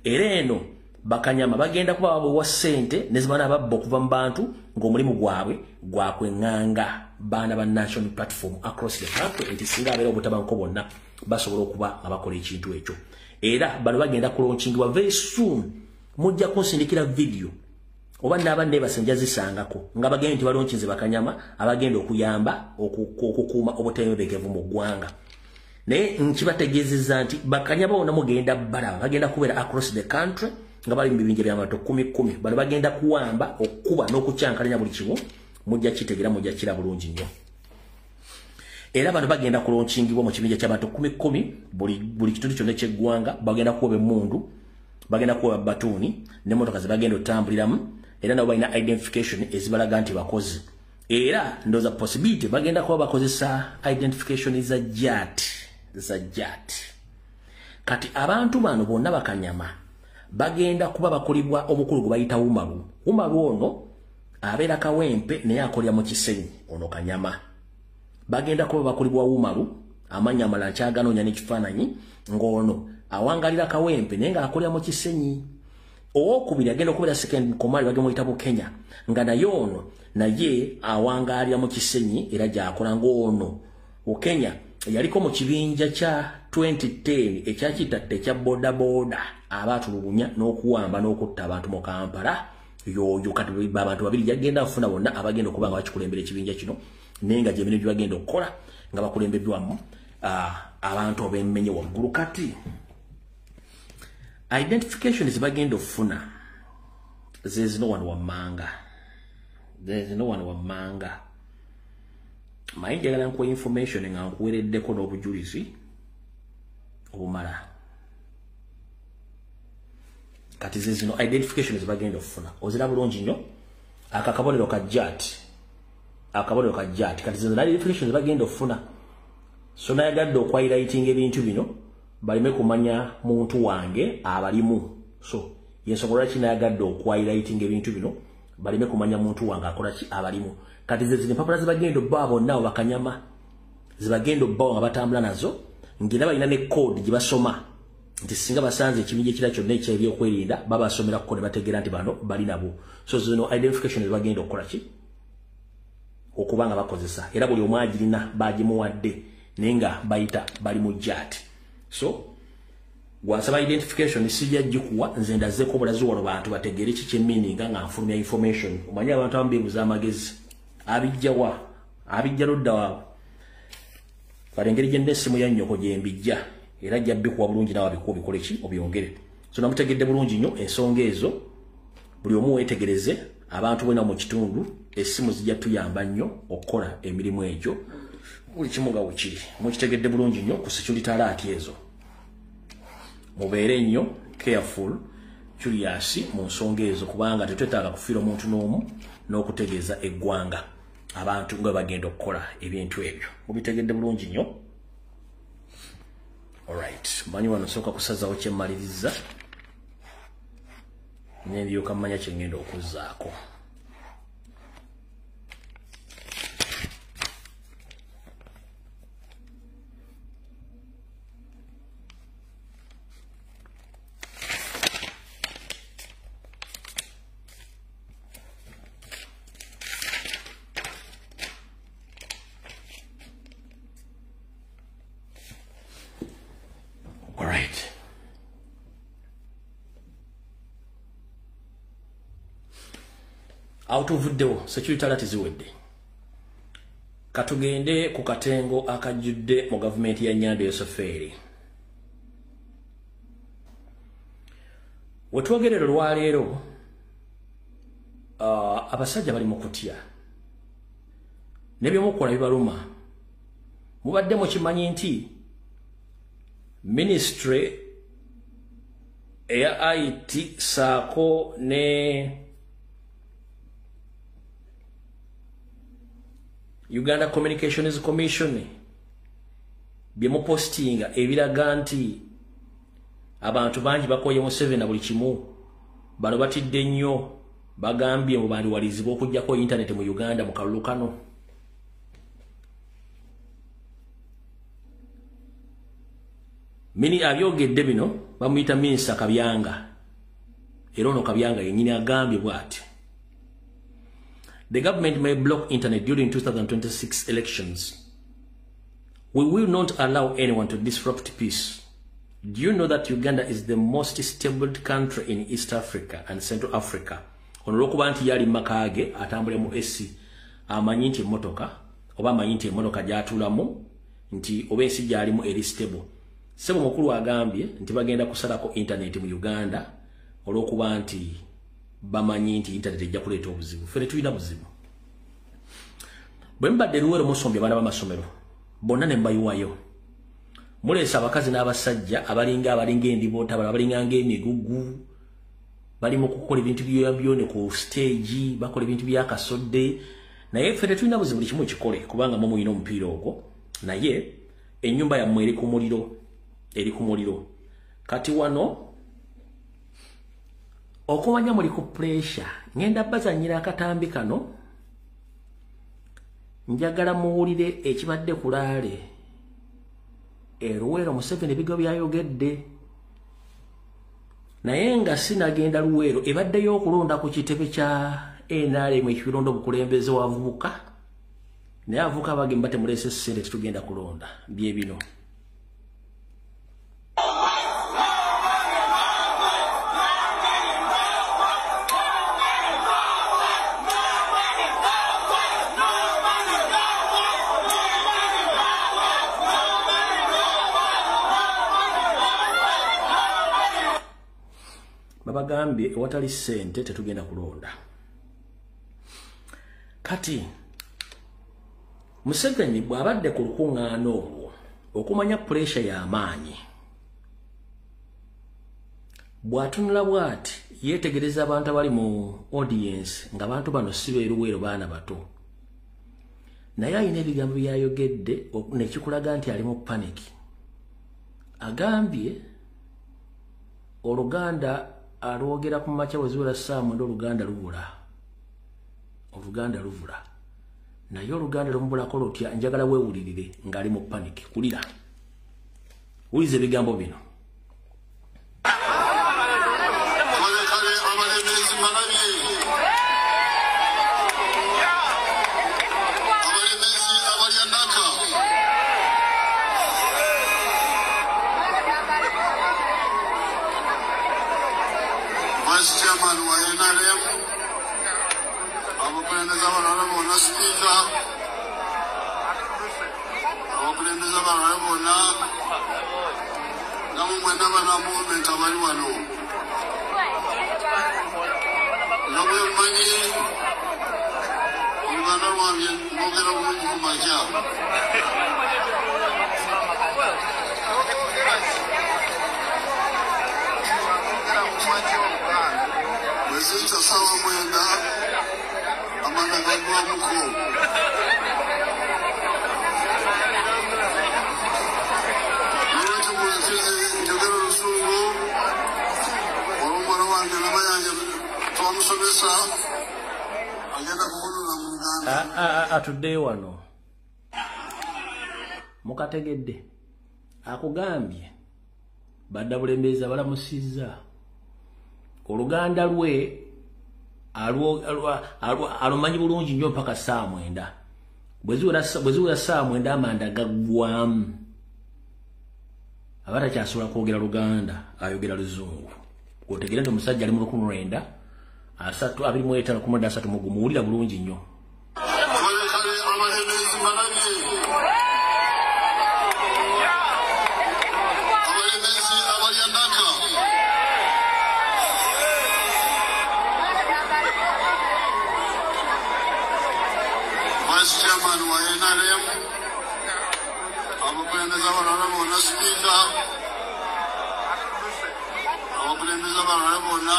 Era eno bakanyama bagenda kuba babawa ssente ne zibana babba okuva mu bantu ng'omulimu gwabwe gwakweŋŋanga baana ba National Platform across the country, nti singa abeera obutabanguko bonna basobola okuba nga bakola ekintu ekyo. Era bano bagenda kulaunchingiwa very soon. Mujja kunsindikira video oba naaba neebase nja zisangako nga bagenda nti balaunchinze bakanyama abagenda okuyamba okukuuma obutebenkevu mu ggwanga. Naye nkibategeezezza nti bakanyama bonna mugenda balaba bagenda kubeera across the country nga bali mu bibinja by'abantu 10. Bano bagenda kuwamba, okukuba n'okukyankalanya buli kimu. Mujja kitegeera, mujja kira bulungi nnyo. Era bano bagenda kulaunchingiwa mu kibinja ky'abantu 10 buli kitundu kyonna eky'eggwanga. Bagenda kuwa emmundu, bagenda kuwa batuuni n'emmotoka ze bagenda otambuliramu, era nabo balina identification ezibalaga nti bakozi. Era ndowooza possibility bagenda kuba bakozesa identification za JAT. Kati abantu bano bonna bakanyama bagenda kuba bakolebwa omukulu gwe bayita Umaru. Umaru ono abeera Kawempe naye akolera mu Kisenyi, ono kanyama. Bagenda kuba bakolebwa Umaru, amannya amalala nkyaganoonya n'ekifaananyi, ng'ono awangalira Kawempe naye ng'akolera mu Kisenyi. Owokubiri agenda okubeera second command bagemuyita Bukenya, nga naye ono naye awangalira mu Kisenyi era gy'akola. Ng'ono Bukenya yaliko mu kibinja kya 2010 ekyakitatta ekya bodaboda abaatulugunya n'okuwamba n'okutta abantu mu Kampala. Yoyo kati abantu babiri yagenda afuna bonna abagenda okuba nga bakikulembera ekibinja kino, naye nga gyemirimu gye bagenda okukola nga bakulembeddwamu abantu ab'emmenye waggulu. Kati identification zibagenda okufuna ze zino wano wammanga, Maye njagala nkuwa information nga nkuwereddeko n'obujulizi obumala. Kati ze zino identification zibagenda okufuna ozira bulungi nnyo. Aka kabonero ka JAT, Kati ze zino identification zibagenda okufuna. So nayagadde okwahighlighting ebintu bino baleme kumanya muntu wange abalimu. So yensonga lwaki nayagadde okwahighlighting ebintu bino baleme kumanya muntu wange akola ki abalimu. Kati ze zino empapula zibagenda obbawa bonna bakanyama zibagenda obbawa nga batambula nazo, ng'era balina ne code gye basoma nti singa basanze ekibinja ekirala kyonna ekyebyokwerinda babasomera kuko ne bategeera nti bano bali nabo. So zino identification zibagenda okukola ki okuba nga bakozesa, era buli omu agirina bagimuwadde naye nga bayita bali mu JAT. So gwasaba identification sijja gikuwa, nze ndazeeko obulazi wano bantu bategeere ki kyemmininga nga nfulumya information. Omanyi abantu abamu beebuza amagezi, abijja wa, abijja ludda waabwe. Kale engeri gye nnessimu ya nnyoko gye mbijja era ajja bikuwa bulungi naawe abikuwa obikole ki obyongere. So namutegedde bulungi nnyo ensonga ezo, buli omu weetegereze abantu bonna mu kitundu, essimu zijja tuyamba nnyo okukola emirimu egyo buli kimu nga wekiri. Mukitegedde bulungi nnyo ku security alert ezo. Mubeere nnyo careful, curious mu nsonga ezo, kubanga tetwetaaga kufiira omuntu n'omu n'okutegeeza eggwanga abantu nga bagenda okukola ebintu ebyo. Mubitegedde bulungi nnyo. Alright, manyi wano nsooka kusazaawo kye mmaliriza ne ndyoka mmanya kye ngenda okuzzaako. Awo tuvuddewo, security alert ziwedde. Katugende ku katengo akajjudde mu gavumenti ya Nyando Yoseferi. Wetwogerera olwaleero, abasajja bali mu kutya n'ebyomukola bibaluma. Mubadde mukimanyi nti ministry eya IT saako ne Uganda Communications Commission byemupostinga ebiraga nti abantu bangi bakoye Museveni na buli kimu, bano batidde nnyo, bagambye mu bandiwalizibwa okuggyako internet mu Uganda mu kalulu kano. Mini abyogedde bino bamuyita Minisita Kabyanga, era ono Kabyanga yennyini agambye bw'ati: The government may block internet during 2026 elections. We will not allow anyone to disrupt peace. Do you know that Uganda is the most stable country in East Africa and Central Africa? Ono olw'okuba nti yali maka ge atambule mu AC, amanyi nti emmotoka oba amanyi nti emmotoka gy'atuulamu nti oba ensi gy'alimu eri stable. Ssebo mukulu agambye nti bagenda kusalako internet mu Uganda olw'okuba nti bamanyi nti internet ejja kuleeta obuzibu. Ffe tetulina buzibu. Bwe mubadde Luweero musombye abaana b'amasomero bonna ne mbayiwayo, muleese abakazi n'abasajja abalinga endiboota, abalinga ng'emigugu, bali mu kukola ebintu byone ku stage, bakola ebintu byakasodde. Naye ffe tetulina buzibu, buli kimu kikole kubanga mwe mulina omupiira ogwo, naye ennyumba yammwe eri ku muliro, eri ku muliro. Kati wano okumanya muli ku pressure, ngenda bazannyira akatambi kano, njagala muwulire ekibadde ku laale e Luweero Museveni ebigo byayogedde. Naye nga sinagenda Luweero, ebaddeyo okulonda ku kitebe kya NRM ekironda obukulembeze w'abavubuka, naye abavubuka bagamba temuleese ssente, tetugenda kulonda. Bye bino. Babagambye ewatali ssente tetugenda kulonda. Kati Museveni bw'abadde ku lukuŋŋaana olwo, okumanya puresha y'amaanyi, bw'atunula bw'ati yeetegereza abantu abali mu audience, ng'abantu bano si beeruweero, baana bato, naye alina ebigambo byayogedde nekikulaga nti ali mu panic. Agambye Oluganda alwogera ku makya bwe ziwera ssaawa 9, Oluganda lubula, Oluganda lubula. Naye Oluganda lumubulako lutya? Njagala weewulirire ng'ali mu panic. Kulira, wuliriza ebigambo bino. Kale abalemeezi balabye, abalemeezi abalya naka, vice chairman wa NRM, abakulembeze abalala bonna, sipiika, abakulembeze abalala bonna, namwe mwenna bana movement abali wano, nga bwe mmanyi Oluganda lwange lwogera bulungi ku makya. Bwe ziyita ssaawa 9 amanda gaggwamuko. Nolwekyo munzikirize njogera Oluzungu, olw'omuwala wange Namayanja twamusomesa agenda kuvunula mu Luganda. Atuddeyo wano mukategedde, akugambye badda bulembeezi abalamusizza, Oluganda lwe alumanyi bulungi nnyo mpaka ssaawa 9. Bwe ziwera ssaawa 9 amanda gaggwamu, aba takyasobola kwogera Luganda, ayogera Luzungu. Otegere nti omusajja ali mu 1900 3 25 13 mugumu. Wulira bulungi nnyo. Vice Chairman wa NRM, abakulembeze abalala bonna, Sipiika, abakulembeze abalala bonna,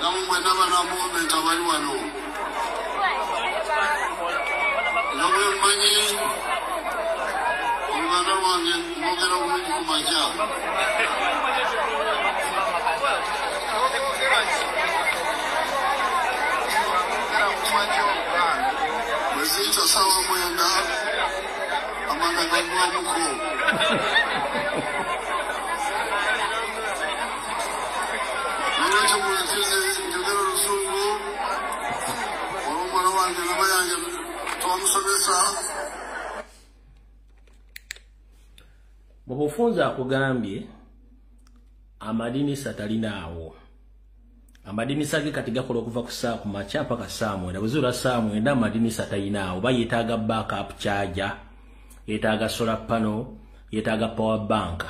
namwe mwenna bana movement abali wano. Nga bwe mmanyi Oluganda lwange mwogera bulungi ku makya. Bwe ziyita ssaawa 9 amanda gaggwamuko. Nolwekyo munzikirize njogera Oluzungu olw'omuwala wange Namayanja twamusomesa. Mu bufunze akugambye amadinisa talinaawo. Amadinisa ge kati gakola okuva ku ssaawa ku makya mpaka ssaawa 9. Bwe zuula ssaawa 9 amadinisa talinaawo. Oba yeetaaga backup charger, yeetaaga solar panel, yeetaaga power bank.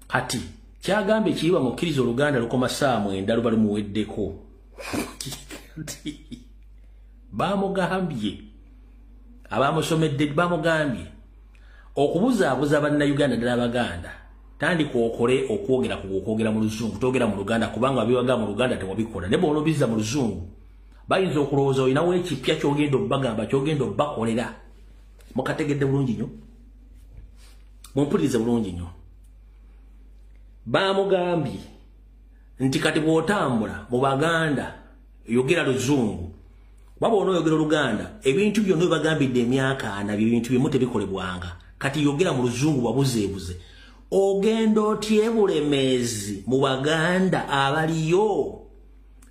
Kati kyagambye kiriba mukkiriza Oluganda lukoma ssaawa 9 luba lumuweddeko. Bamugambye abamusomedde bamugambye okubuzaabuza bannayuganda ddala Abaganda, tandika okole okwogera ku okwogera mu Luzungu, togera mu Luganda kubanga biwaga mu Luganda tewabikola. Ne bw'onoobizza mu Luzungu bayinza okulowooza olinawo ekipya ky'ogenda obbagamba, ky'ogenda obbakolera. Mukategedde bulungi nnyo, mumpulirize bulungi nnyo. Bamugambye nti kati bw'otambula mu Baganda yogera Luzungu, waba onooyogera Oluganda ebintu byonna bibagambidde emyaka 40 ebintu bimu tebikolebwanga. Kati yogera mu Luzungu wabuzeebuze. Ogenda otya Bulemeezi mu Baganda abaliyo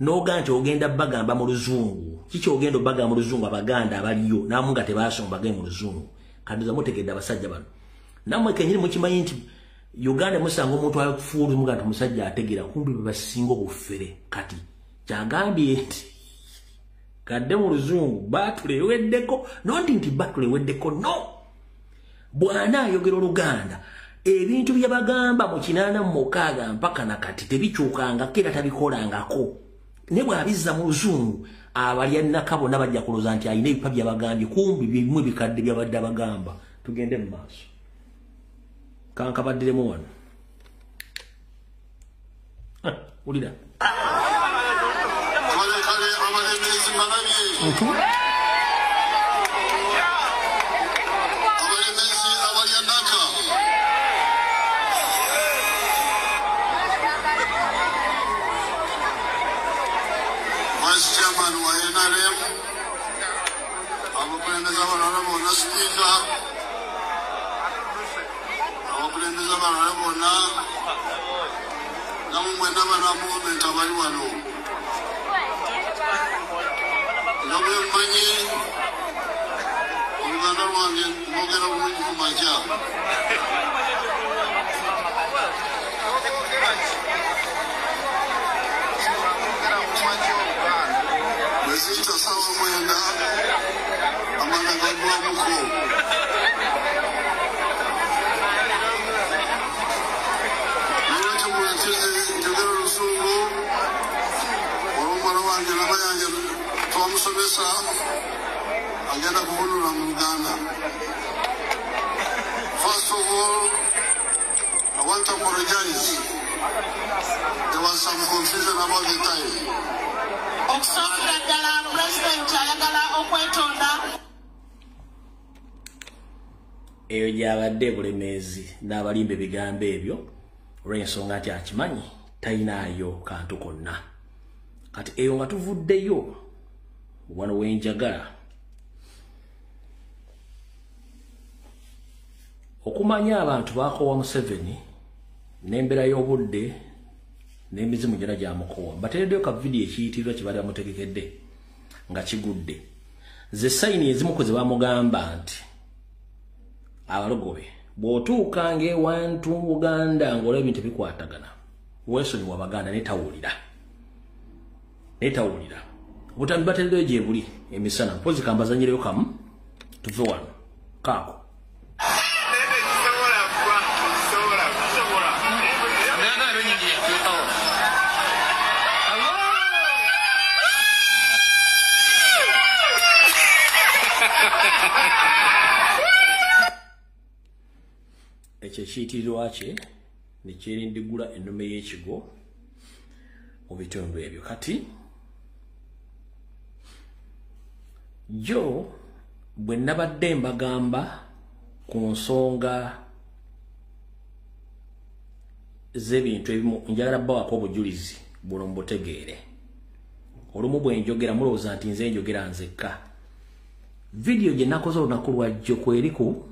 n'ogaa nti ogenda bagamba mu Luzungu? Kiki ogenda obagamba mu Luzungu Abaganda abaliyo namu nga tebasombage mu Luzungu? Kanduza mutegedde abasajja bano. Nammwe kennyini mukimanyi nti Uganda musanga omuntu afuulu muga nti omusajja ategeera, kumbi be basinga obufere. Kati kyagambye nti kadde mu Luzungu batuleweddeko, nonti nti batuleweddeko no. Bw'anaayogera Oluganda ebintu bye bagamba mu 86 mpaka na kati tebikyukangako era tabikolangako. Ne bw'abizza mu Luzungu abalya nnaka bonna bajja kulowooza nti alina ebipa by'abagambye, kumbi bimu ebikadde by'abadde abagamba. Tugende mu maaso. Kankabaddiremu wano. Wulira. Abalemezi abalya nnaka, Vice Chairman wa NRM, abakulembeze abalala bonna, Sipiika, abakulembeze abalala bonna, namwe mwenna bana movement abali wano. Nga bwe mmanyi Oluganda lwange mwogera bulungi ku makya. Bwe ziyita ssaawa 9 amanda gaggwamuko. Nolwekyo munzikirize njogera Oluzungu olw'omuwala wange Namayanja twamusomesa agenda kuvunula mu Luganda. First of all, I want to apologize. There was some confusion about the time. Okusookera ddala Pulezidenti ayagala okwetonda. Eyo gy'abadde Bulemeezi n'abalimba ebigambo ebyo olw'ensonga nti akimanyi talinaayo kantu konna. Kati eyo nga tuvuddeyo wano wenjagala okumanya abantu bakoowa Museveni n'embeera y'obudde n'emizimu gyonna gyamukoowa. Bateereddeyo ka vidiyo ekiyitirirwa kye baali bamutegekedde nga kigudde. Ze sayini ezimu ku ze bamugamba nti abalogobe bw'otuukanga ewantu Buganda ng'olaba ebintu tebikwatagana weesonyiwa Abaganda ne tawulira. Naye tawulira. Obutambi batereddeyo gye buli emisana. Mpozi kambazanyireyo kamu tuve wano. Kaako. Ekyo ekiyitirirwa kye ne kyerindigula ennume y'ekigo mu bitundu ebyo. Kati jo bwe nabadde mbagamba ku nsonga z'ebintu ebimu, njagala bbawaako obujulizi buno mubutegeere. Olumu bwe njogera mulowooza nti nze njogera nzekka. Vidiyo gye nakoze olunaku lwajjo kweri ku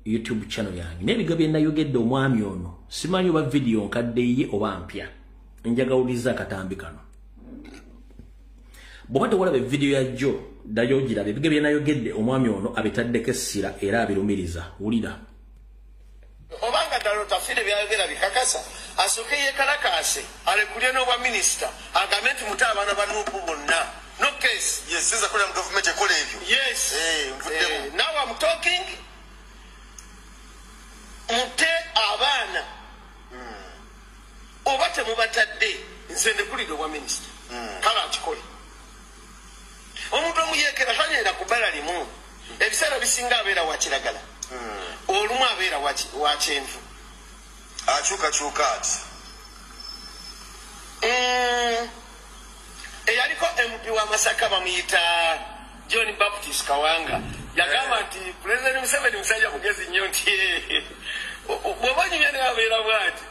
YouTube channel yange. N'ebigambo bye nayogedde omwami ono, simanyi oba vidiyo nkadde ye oba mpya. Njagawuliza akatambi kano. Bw'oba tewalaba vidiyo ya jjo, ddayo ogirabe. Ebigambo bye nayogedde omwami ono abitaddeko essira era abirumiriza. Wulira. Obanga ddala Otafiire byayogera bikakasa, asooke yeekalakaase, alekulye n'obwa minisita, agambe nti mute abaana ba Nuupu bonna. No case. Yes, sinza kulya mu gavumenti ekola ebyo. Yes. Now I'm talking. Mute abaana. Oba temubatadde, nze ndekulidde obwa minisita. Kale akikole. Omuntu omuyeekera tanyerera ku bbala limu. Ebiseera bisinga abeera wa kiragala. Olumu abeera wa kyenvu. Akyukakyuka ati. Eyaliko MP wa Masaka bamuyita John Baptist Kawanga. Yagamba nti President Museveni musajja mugezi nnyo nti bw'oba onyumya naye abeera bw'ati.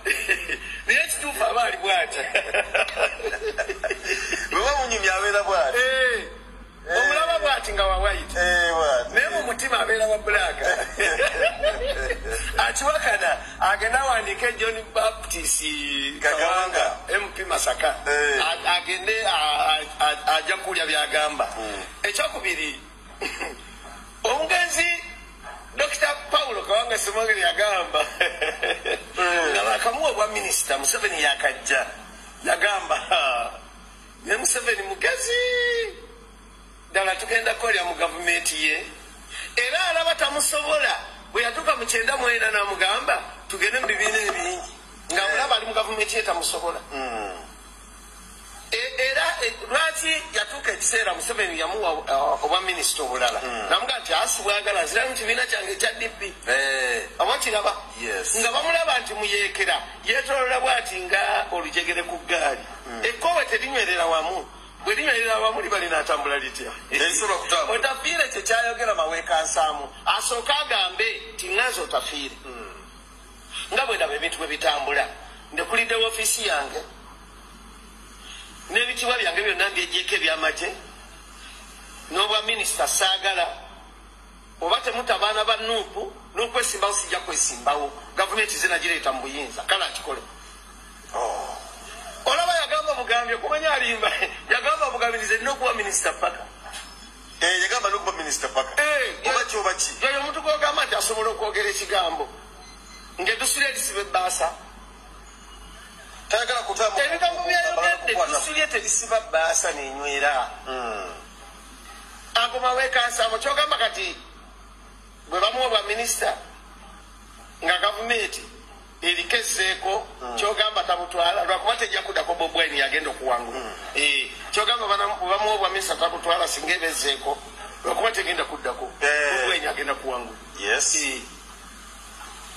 Naye ekituufu aba ali bw'ati. Bw'oba munyumya abeera bw'ati. Omulaba bw'ati nga wa white. Naye mu mutima abeera wa black. Akiwakana agenda awandiike John Baptist Kawanga MP Masaka. Agende ajja kulya by'agamba. Ekyokubiri, omugenzi Dr. Paulo Kawanga Ssemwogere yagamba nga bakamuwa obwa minisita Museveni yakajja, yagamba ne Museveni mugezi ddala tugenda kukolera mu gavumenti ye, era alaba tamusobola. Bwe yatuuka mu 94 n'amugamba tugende mu bibiina ebingi, nga mulaba ali mu gavumenti ye tamusobola. Era lwaki yatuuka ekiseera Museveni yamuwa obwa minisita obulala, namuga nti asibwagala nzira mu kibiina kyange ekya DP. Oba kiraba nga bamulaba nti muyeekera yeetolola bw'ati nga olujegere ku ggaali. Ekkowe terinywerera wamu, bwe linywerera wamu liba linaatambula litya? Otafiire kye kyayogera maweekansaamu, asooke agambe nti ŋŋanze Otafiire. Nga bwe ndaba ebintu bwe bitambula, ndekulidde woofiisi yange n'ebitiibwa byange byonna mbyeggyeko eby'amagye n'obwa minisita saagala. Oba temuta abaana ba Nuupu n'okwesimbawo sijja kwesimbawo, gavumenti zinagireeta mu buyinza. Kale akikole. Olaba yagamba bugambye kumanya alimba. Yagamba bugambye nze nina okuba minisita paka. Yagamba n'okuba minisita paka. Oba ki oba ki? Yoyo omuntu gw'ogamba nti asobola okwogera ekigambo ng'edusula erisiba ebbaasa. Ebigambo byayogedde dusulye terisiba bbaasa n'enywera. Ago maweekansaamu. Kyogamba kati bwe bamuwa bwa minisita nga gavumenti eriko ezzeeko, kyogamba tabutwala lwakuba tejja kuddako Bobi Wine yagenda okuwangula. Kyogamba bwe bamuwa bwa minisita tabutwala singa eba ezzeeko lwakuba tegenda kuddako Bobi Wine agenda kuwangula.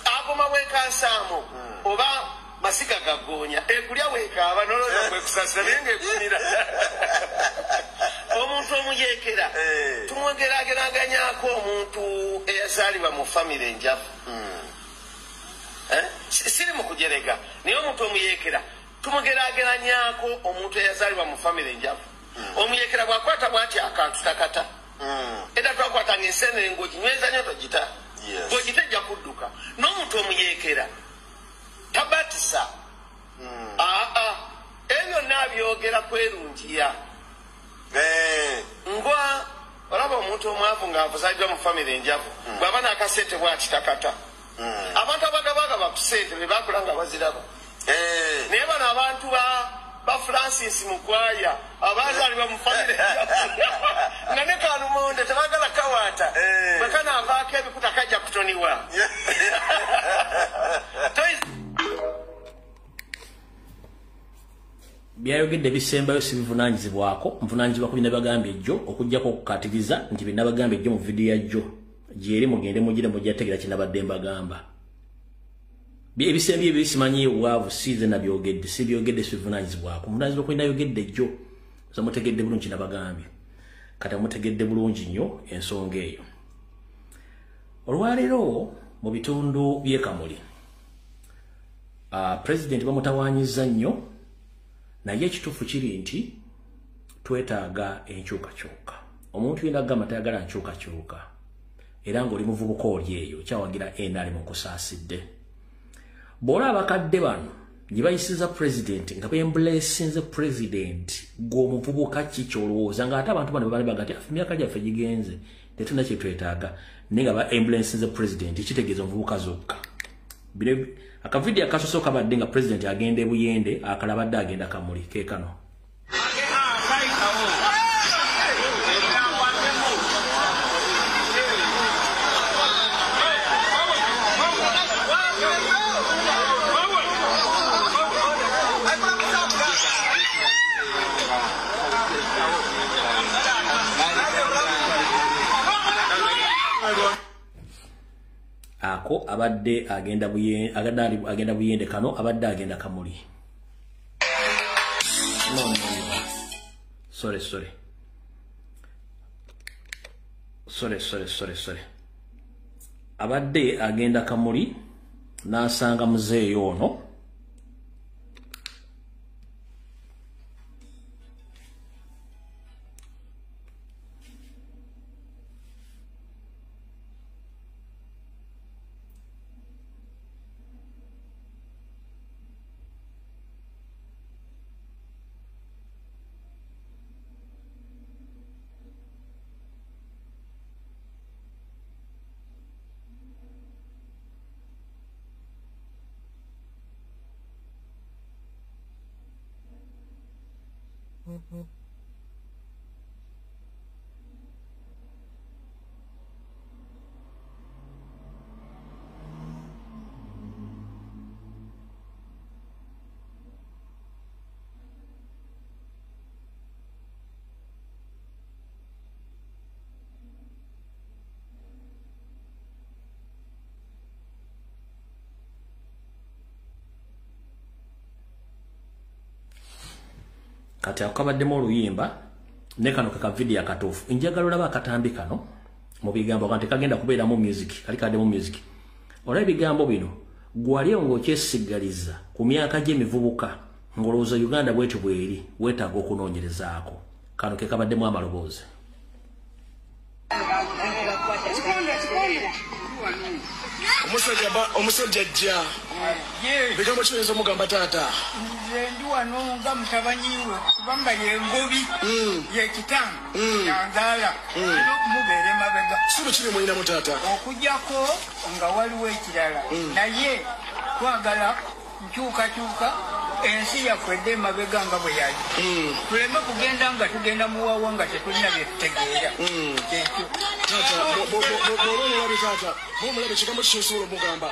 Ago maweekansaamu oba masiga gagoonya ekulya weekaaba nolowooza kwekusasira naye ng'ekumira. Omuntu omuyeekera tumwogerageraganyako omuntu eyazaalibwa mu famire enjavu. Siri mu kujerega, naye omuntu omuyeekera tumugerageranyako omuntu eyazaalibwa mu famire enjavu. Omuyeekera bw'akwata bw'ati akantu takata. Edda twakwatanga ensenene ng'oginyweza nnyo togita, bw'ogita ejja kudduka. N'omuntu omuyeekera tabatisa. Ebyo byonna abyogera kwerungiya. Ngwa olaba omuntu omwavu ng'avuzaddwa mu famire enjavu, bw'aba n'akasente bw'ati takata. Abantu abagabagaba ku ssente be baakula nga baziraba. Naye bano abantu ba Francis Mukwaya abazaalibwa mu famire nga ne Kalumonde tebagala kawaata bwe kanaavaako ebikuta kajja kutoniwa. Byayogedde bisembayo si bivunaanyizibwako, nvunaanyizibwa ku binabagambye ejjo okuggyako okukatiriza nti binabagambye ejjo mu vidiyo yajjo gyeri mugende mugire mujja tegeera kinabadde mbagamba. Ebisembye ebisimanyi obwavu si ze nabyogedde, si byogedde si bivunaanyizibwako, nvunaanyizibwa ku binayogedde ejjo so mutegedde bulungi kinabagambye. Kati mutegedde bulungi nnyo ensonga eyo. Olwaleero mu bitundu by'e Kamuli President bamutawaanyizza nnyo, naye ekituufu kiri nti twetaaga enkyukakyuka. Omuntu yenna agamba tayagala nkyukakyuka era ng'oli muvubuka oli eyo kyawagira NRM nkusaasidde. Bw'olaba abakadde bano gye bayisiza President nga bembulesinze President gw'omuvubuka ki ky'olowooza ng'ate abantu bano bali baga nti emyaka gyaffe gigenze tetulina kye twetaaga, naye nga ba embulesinze President kitegeeza omuvubuka zokka. Akavidiyo akasooka kabadde nga President agenda e Buyende, akalabadde agenda Kamuli ke kano. Ako abadde agenda Buyende, agenda Buyende kano abadde agenda Kamuli. No, no, no. Sorry, sorry. Sorry, sorry, sorry, sorry. Abadde agenda Kamuli n'asanga muzeeyi ono. Kati akabaddemu oluyimba ne kano kaka video akatuufu. Njagala olaba akatambi kano mu bigambo kanti kagenda kubeeramu music, kali kaddemu music. Olaba ebigambo bino gwali ng'okyesigaliza ku myaka gy'emivubuka ng'olowooza Uganda bwetyo bweri, weetaaga okunoonyerezaako. Kano ke kabaddemu amaloboozi. Omusajja ajja bigambo kiyinza omugamba taata. Nze ndi wano nga mutabanyi we kubanga ye Ngobi ye kitange yanzaala olina okumubeera emabega. Ssubi kiri mulinamu taata? Okuggyako nga waliwo ekirala, naye twagala nkyukakyuka ensi yaffe edde emabega nga bwe yali, tuleme kugenda nga tugenda muwawa nga tetulina bye tutegeera. Kyekyo taata. Bw'oba omulabe taata, bw'oba omulabe ekigambo kikyosobola omugamba.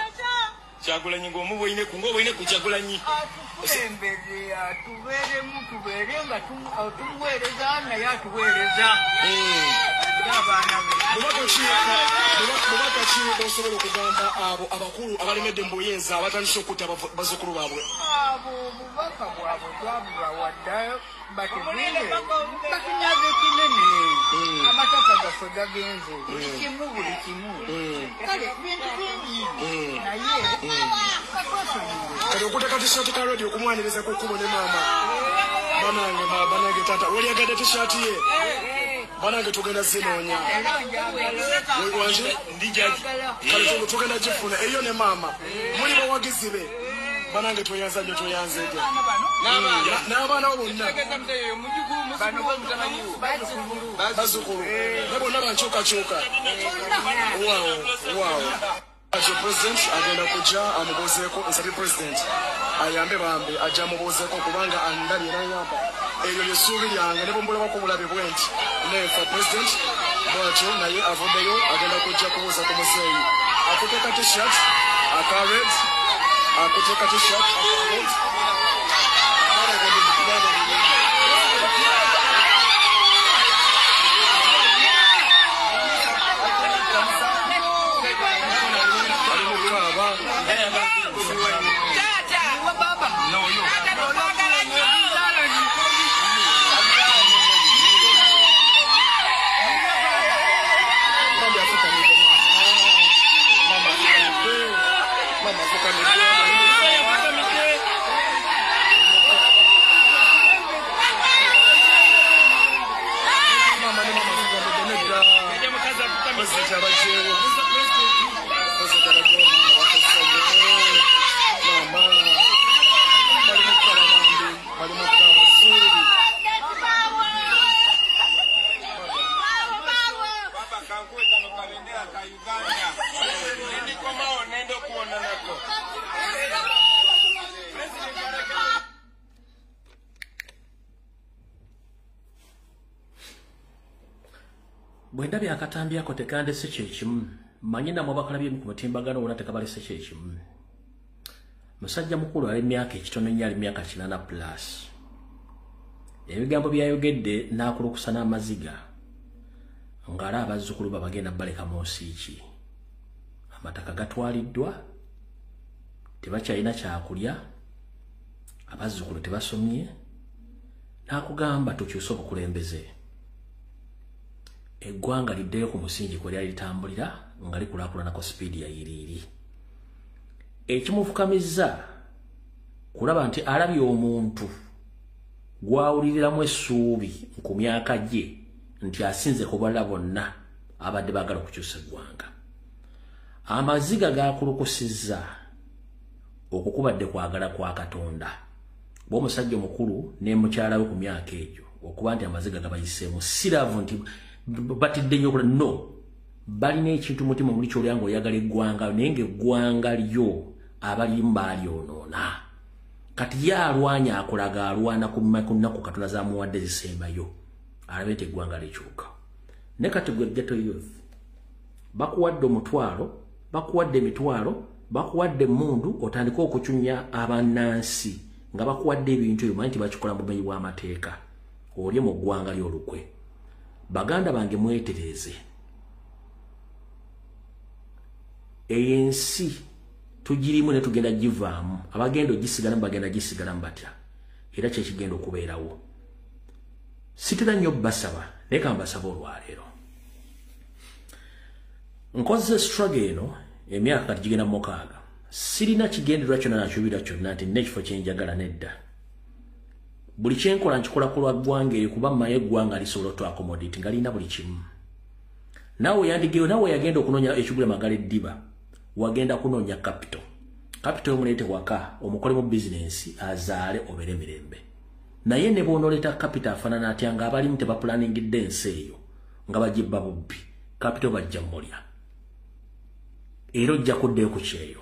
Kyagulanyi ng'omuboine ku Kyagulanyi. Atukulembeze, atubeeremu, tubeere nga tumuweereza naye atuweereza ng'abaana be. Bubaka ki bw'osobola okugamba abo abakulu abalemedde mu buyinza abatandise okutta bazzukulu baabwe? Abo obubaka bwabwe twabubawa dda, batubwire batunyaze kinene, amataka gaffe gagenze buli kimu buli kimu, kale bintu bingi naye katwasonyiwe. Kati okuteka tishaati ka radio okumwaniriza ku kkubo ne maama. Banange banange taata walyagadde tishaati ye. Banange tugenda zinoonya. Wanje kale tugenda gifuna eyo ne maama. Muli bawagizi be. Banange tweyanza nnyo tweyanzeege. N'abaana bo bonna. Bazzukulu. Ne bonna bankyukakyuka. Waawo waawo. Atyo president agenda kujja amubuuzeeko. Nsabye president ayambe bambi ajja amubuuzeeko kubanga andabye n'ayamba. Eryo lyessuubi lyange ne bwembulabako obulabe bwe nti neefa. President bwatyo naye avuddeyo agenda kujja kubuuza ku muzeeyi. Akutte ka t-shirt aka red, akutte ka t-shirt aka red. Ali mu kukaaba. Bambi afukamidde mama, afukamidde mama, afukamidde. Mama ne mama afukamidde nedda. President abajjeewo, president abajjeewo. Mama bafusanye mama, bali mu kukaaba bambi, bali mu kukaaba ssuubi. Baba kankuwe kano kabendera ka Uganda. Nendikomawo nenda okuwona nako. Bwe ndabye akatambi ako tekandese kyekimu, manyi nammwe abakalabye ku mutimbagano wonna tekabalese kyekimu. Musajja mukulu ali myaka ekitono ennyo, ali myaka 80 plus. Ebigambo byayogedde n'akulukusa n'amaziga ng'ala abazzukulu be bagenda baleka mu nsi ki. Amataka gatwaliddwa, tebakyalina kyakulya, abazzukulu tebasomye, n'akugamba tukyuse obukulembeze. Eggwanga liddeyo ku musingi kwe lyali litambulira nga likulaakulanako sipiidi ya yiriiri. Ekimufukamizza kulaba nti alabye omuntu gw'awuliriramu essuubi ku myaka gye nti asinze ku balala bonna abadde baagala okukyusa eggwanga. Amaziga gaakulukusizza okukubadde kwagala kwa Katonda. Bw'omusajja omukulu ne mukyala we ku myaka egyo okuba nti amaziga gabayiseemu, siravu nti batidde nnyo okula, no, balina ekintu mutima muli ky'olya ng'oyagala eggwanga naye ng'eggwanga lyo abalirimu baalyonoona. Kati ye alwanya akulaga alwana ku nnaku Katonda z'amuwadde zisembayo alabe nti eggwanga likyuka. Ne kati gwe ghetto youth, bakuwadde omutwalo, bakuwadde emitwalo, bakuwadde emmundu otandike okucunya abannansi nga bakuwadde ebintu ebyo, manyi nti bakikola mu bumenyi bw'amateeka, olye mu ggwanga ly'olukwe. Baganda bange mwetereeze. Eyo ensi tugirimu ne tugenda givaamu. Abagenda ogisigalamu bagenda gisigalamu batya, era kyekigenda okubeerawo. Sitera nnyo basaba, naye ka mbasaba olwaleero. Nkoze struggle eno emyaka kati gigenda 6. Sirina kigendererwa kyonna nakyubira kyonna nti nina ekifo kye njagala nedda. Buli kyenkola nkikola ku lwa ggwanga eryo kuba mmanyi eggwanga lisobola otwaccommodate nga lirina buli kimu. Naawe yandigeyo, naawe yagenda okunoonya ekigula magala eddiba, wagenda kunoonya capital. Capital omuleete waka, omukolemu bizinensi azaale obeere mirembe. Naye ne bw'onooleeta capital afaanana atya ng'abalimu tebaplaningidde ensi eyo nga bagibba bubbi, capital bajja mmulya. Era ojja kuddayo ku kyeyo.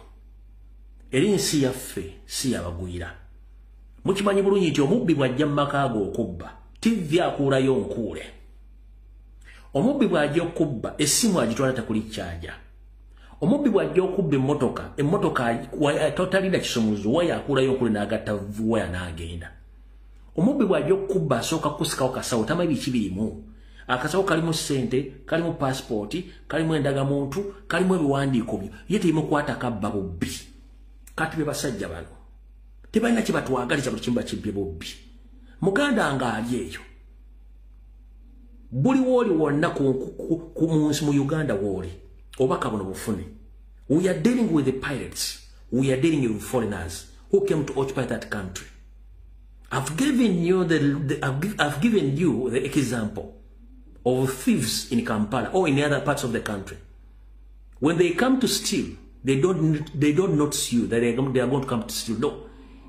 Eri nsi yaffe si yabagwira. Mukimanyi bulungi nti omubbi bw'ajja mu maka go okubba, TV akuulayo nkuule. Omubbi bw'ajja okubba, essimu agitwala tekuli kyaja. Omubbi bw'ajja okubba emmotoka, emmotoka totalina kisumuzo, waya akuulayo nkuule n'agatta waya n'agenda. Omubbi bw'ajja okubba asooka kusikawo kasawo, tamanyi biki birimu. Akasawo kalimu ssente, kalimu paasipooti, kalimu endagamuntu, kalimu ebiwandiiko byo. Ye tebimukwata kabba bubbi. Kati be basajja bano tebalina kye batwagaliza, buli kimu bakibbye bubbi. Muganda nga ali eyo, buli wooli wonna ku munsi mu Uganda wooli obubaka buno bufune. We are dealing with the pirates. We are dealing with foreigners who came to occupy that country. I've given you I've given you the example of thieves in Kampala or in other parts of the country. When they come to steal, they don't notice you that they are going to come to steal. No,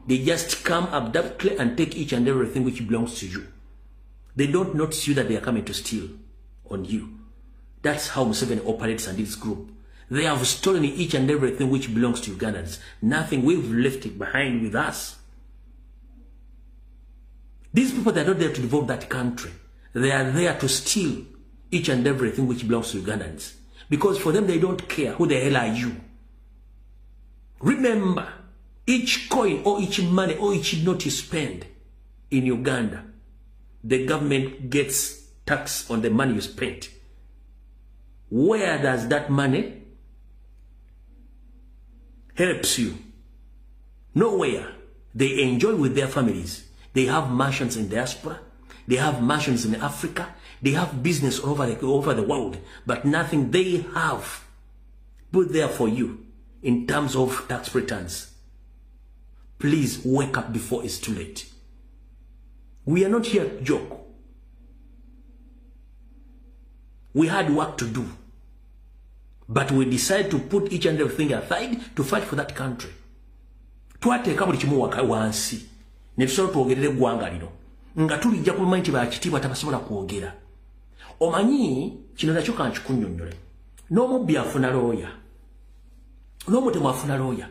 they just come abruptly and take each and everything which belongs to you. They don't notice you that they are coming to steal on you. That's how Museveni operates and his group. They have stolen each and everything which belongs to Ugandans. Nothing we've left it behind with us. These people, they are not there to develop that country. They are there to steal each and everything which belongs to Ugandans. Because for them, they don't care who the hell are you. Remember, each coin or each money or each note you spend in Uganda, the government gets tax on the money you spent. Where does that money helps you? Nowhere. They enjoy with their families. They have mansions in diaspora. They have mansions in Africa. They have business all over the world. But nothing they have put there for you in terms of tax returns. Please wake up before it's too late. We are not here to joke. We had work to do. But we decided to put each and everything aside to fight for that country. Twateeka buli kimu wansi. Ne tusobola twogerere eggwanga lino. Nga tulijja kumanya nti bakitiibwa tabasobola kwogera. Omanyi kino nakyo kankikunnyonnyole. N'omubbi afuna looya. N'omutemu afuna looya.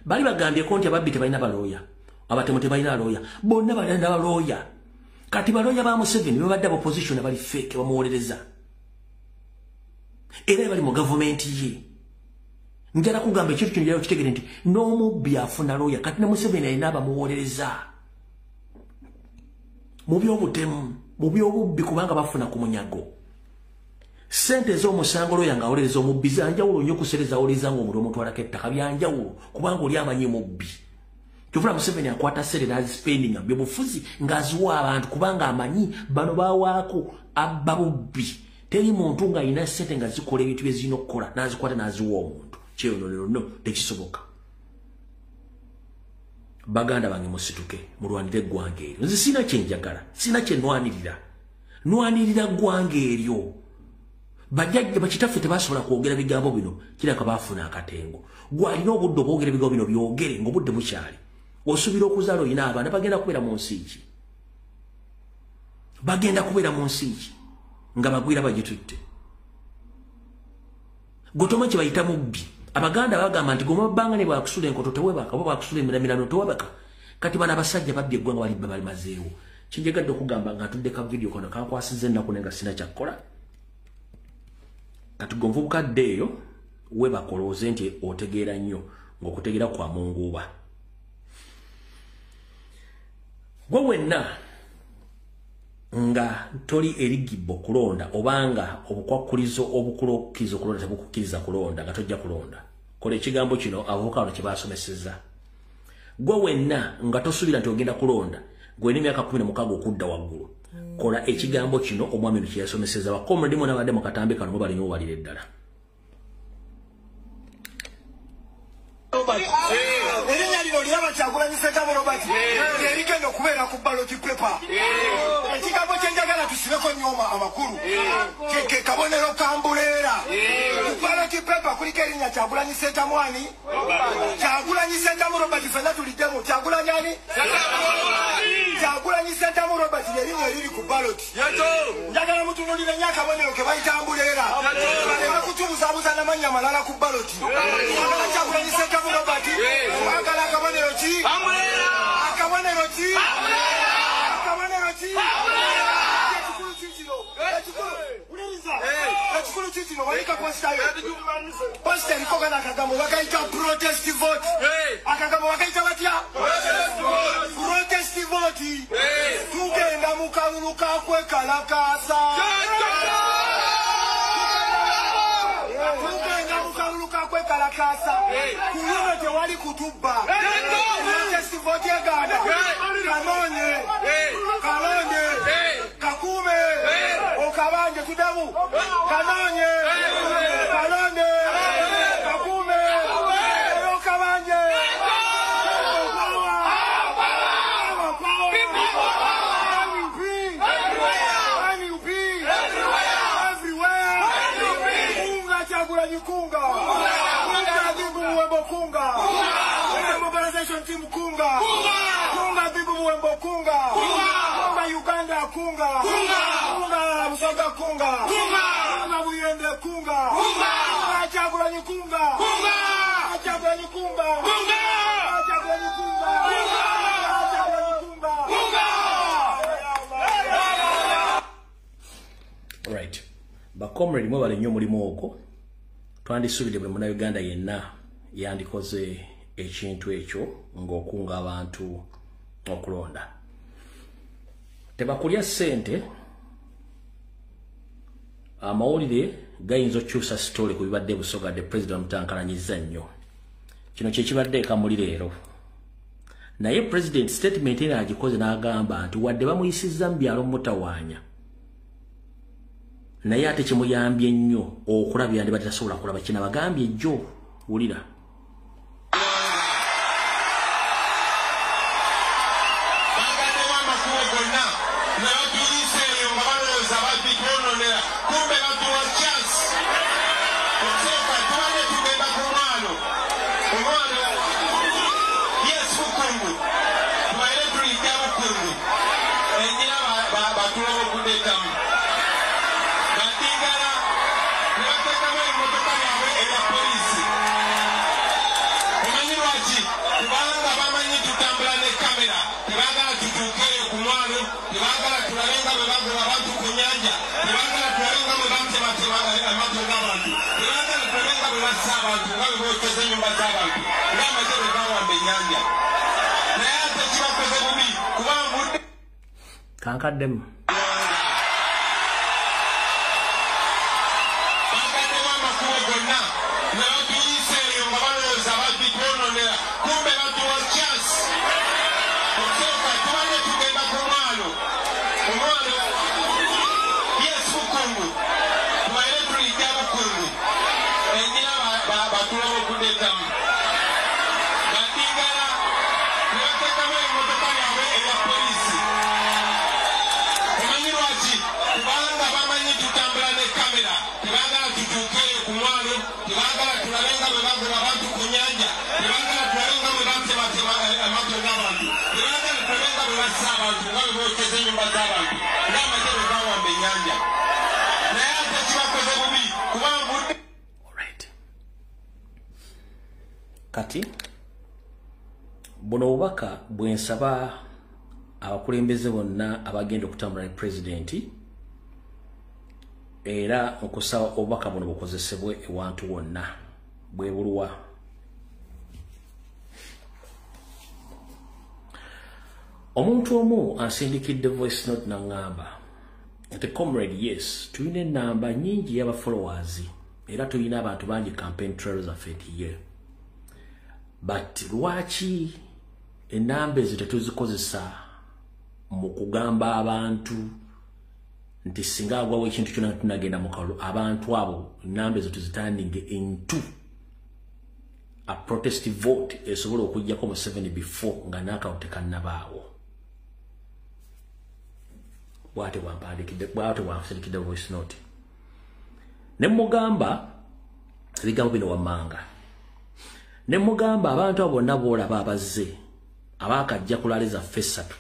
Bali bagambyeko nti ababbi tebalina balooya. Abatemu tebalina looya. Bonna balina balooya. Kati balooya ba Museveni babadde opposition abali fake bamuwolereza. Era bali mu gavumenti ye. Njala kugamba ekintu kino njala kitegere nti n'omubbi afuna looya. Kati ne Museveni alina abamuwolereza. Mu by'obutemu, mu by'obubbi kubanga bafuna ku munyago. Sente ez'omusango looya ng'awolereza omubbi za njawulo nnyo okusereza awolereza ng'omuliro omutwalako ettaka bya njawulo kubanga oli amanyi mubbi. Kyovula Museveni akwata ssente n'azipendinga mu byobufuzi ng'aziwa abantu kubanga amanyi bano bawaako abba bubbi. Teri muntu ng'alina ssente nga zikola ebintu bye zirina okukola n'azikwata n'aziwa omuntu. Kyeyononero no tekisoboka. Baganda bange musituke mulwanire eggwanga eryo. Nze sirina kye njagala, sirina kye nwanirira. Nwanirira ggwanga eryo. Bajjajja bakitaffe tebasobola kwogera bigambo bino, kiraka baafuna akatengo. Gw'alina obudde okwogera ebigambo bino byogere ng'obudde bukyali. Osuubira okuzaala olina abaana bagenda kubeera mu nsi ki? Bagenda kubeera mu nsi ki? Nga bagwira bagitutte. Gwe tomanyi kye bayita mubbi. Abaganda bagamba nti goma bbanga ne bwakusula enkoto tewebaka, oba bwakusula emiramira tewebaka. Kati bano abasajja babbye eggwanga balibba balimazeewo. Kyenjagadde okugamba nga ntudde ka vidiyo kano kankwasizza ennaku naye nga sirina kyakukola. Kati gwe omuvubuka dde eyo weebaka olowooze nti otegeera nnyo ng'okutegeera kwa munguuba. Gwe wenna nga toli erigibbo kulonda obanga obukwakkulizo obukulokkiriza okulonda tebukukkiriza kulonda nga tojja kulonda. Kola ekigambo kino abavubuka bano kye baasomesezza. Gwe wenna nga tosuubira nti ogenda kulonda, gwe olina emyaka 16 okudda waggulu. Kola ekigambo kino omwami ono kye yasomesezza. Bakomredi mwena abadde mu katambi kano mubalina obalira eddala. Erinnya lino lyaba Kyagulanyi Ssentamu Robert erigenda okubeera ku ballot paper. Ekigambo kye njagala tusibeko nnyo amakulu ke kabonero ka mbuleera. Ku ballot paper kuliko erinnya Kyagulanyi Ssentamu ani? Kyagulanyi Ssentamu Robert ffenna tuliddemu. Kyagulanyi ani? Kyagulanyi Ssentamu Robert lyerinnya eriri ku ballot. Njagala mutunuulire nnyo akabonero ke bayita mbuleera. Baleme kutubuzaabuza n'amannya malala ku ballot. Njagala Kyagulanyi Ssentamu Robert. Twagala akabonero ki? Akabonero ki? Akabonero ki? Ekikulu kikino. Ekikulu. Wuliriza. Ekikulu kikino walika posita yo. Posita eriko kano akagambo bakayita protest vote. Akagambo bakayita batya? Protest vote. Tugenda mu kalulu ka kwekalakaasa. Tugenda mu kalulu ka kwekalakaasa. Ku luno tewali kutubba. Protest vote egaana. Kanoonye. Kalonde. Kakuume. Okabanje tuddamu. Kanoonye. Kalonde. Kakuume. Okabanje. Kunga Kunga. Kunga. Mobilization team Kunga. Kunga Bibu Muwembo Kunga. Kunga Uganda Kunga. Kunga Busoga kunga. Kunga. Kunga Buyende kunga. Kunga. Kunga Kyagulanyi kunga. Kunga. Kyagulanyi kunga. Kunga. Kyagulanyi kunga. Kunga. Kyagulanyi kunga. Kunga. Right. Ba comrade mwebale nnyo mulimu ogwo. Twandisuubidde buli munnayuganda yenna yandikoze ekintu ekyo ng'okunga abantu okulonda. Tebakulya ssente, amawulire gayinza okukyusa story ku bibadde Busoga the president mutankalanyiza nnyo. Kino kye kibadde ekamuli leero. Naye president statement eno agikoze n'agamba nti wadde bamuyisizza mu byalo mutawaanya, naye ate kimuyambye nnyo okulaba yandibadde tasobola kulaba. Kino abagambye jjo, wulira. Kankaddemu. Kati buno obubaka bwe nsaba abakulembeze bonna abagenda okutambula ne pulezidenti, era nkusaba obubaka buno bukozesebwe ewantu wonna bwe buluwa. Omuntu omu ansindikidde voice note n'aŋŋamba nti comrade, yes, tulina ennamba nnyingi y'aba followers era tulina abantu bangi campaign trail zaffe nti ye, but lwaki ennamba ezo tetuzikozesa mu kugamba abantu nti singa agwawo ekintu kyonna tunagenda mu kalulu, abantu abo ennamba ezo tuzitandinge into a protest vote esobola okuggyako Museveni before nga n'akalulu tekannabaawo. Bw'atyo bwampandiikidde, bw'atyo bwansindikidde voice note. Ne mugamba ebigambo bino wammanga. Ne mugamba abantu abo bonna b'olaba abazze abaakajja ku laali zaffe essatu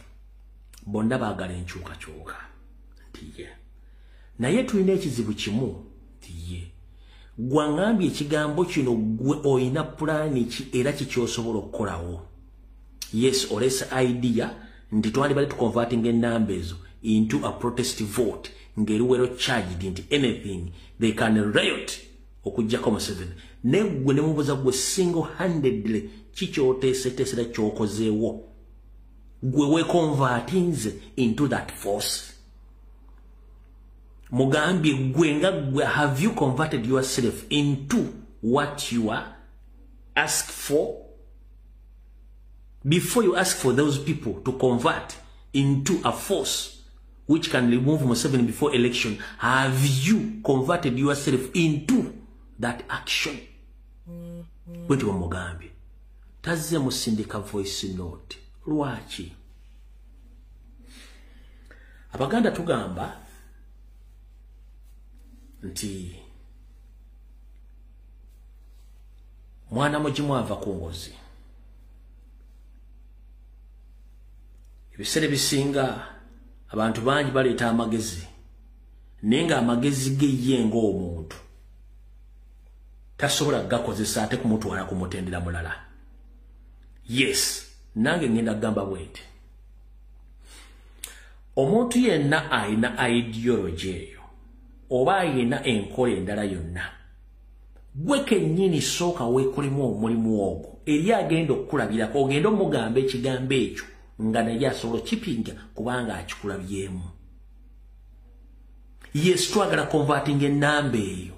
bonna baagala enkyukakyuka nti ye, naye tulina ekizibu kimu nti ye. Gwaŋŋambye ekigambo kino, gwe olina pulaani ki era ki ky'osobola okukolawo? Yes, oleese idea nti twandibadde tuconvertinga ennamba ezo into a protest vote ng'eri well charged nti anything they can riot okuggyako Museveni. Ne ggwe ne mubuuza gwe single handedly ki ky'oteeseteesera ky'okozeewo, gwe weeconvertinze into that force? Mugambye gwe nga gwe, have you converted yourself into what you are asked for? Before you ask for those people to convert into a force which can remove Museveni before election, have you converted yourself into that action? Bwetyo bwemugambye. Tazze musindika voice note. Lwaki? Abaganda tugamba nti mwana mugimu ava ku ngozi. Ebiseera ebisinga abantu bangi baleeta amagezi, Naye ng'amagezi ge ye ng'omuntu tasobola gakozesa ate kumutwala ku mutendera mulala. Yes, nange ngenda kugamba bwenti. Omuntu yenna alina ideology eyo oba alina enkola endala yonna, gwe kennyini sooka weekolemu omulimu ogwo eri agenda okukulabirako, ogenda omugamba ekigambo ekyo nga naye asobola okipinga kubanga akikulabyemu. Yes, twagala converting enamba eyo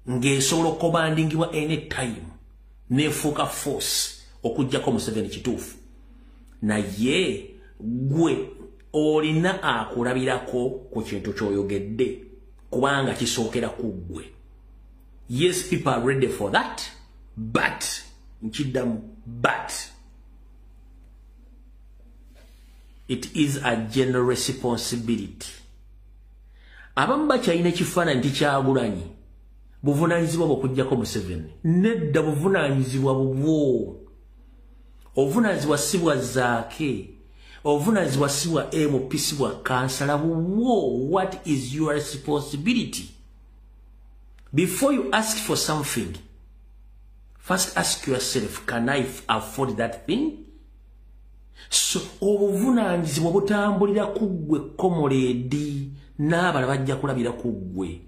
ng'esobola okukomandingibwa any time n'efuuka force okuggyako Museveni kituufu. Naye gwe olina akulabirako ku kintu ky'oyogedde kubanga kisookera ku ggwe. Yes, people are ready for that, but nkiddamu, but it is a general responsibility. Abamu bakyalina ekifaananyi nti Kyagulanyi buvunaanyizibwa bw'okuggyako Museveni. Nedda, buvunaanyizibwa bubwo. Obuvunaanyizibwa si bwa Zaake, obuvunaanyizibwa si bwa MP, si bwa kansala, bubwo. What is your responsibility? Before you ask for something, first ask yourself, can I afford that thing? So obuvunaanyizibwa butambulira ku ggwe komuleedi, n'abalala bajja kulabira ku ggwe.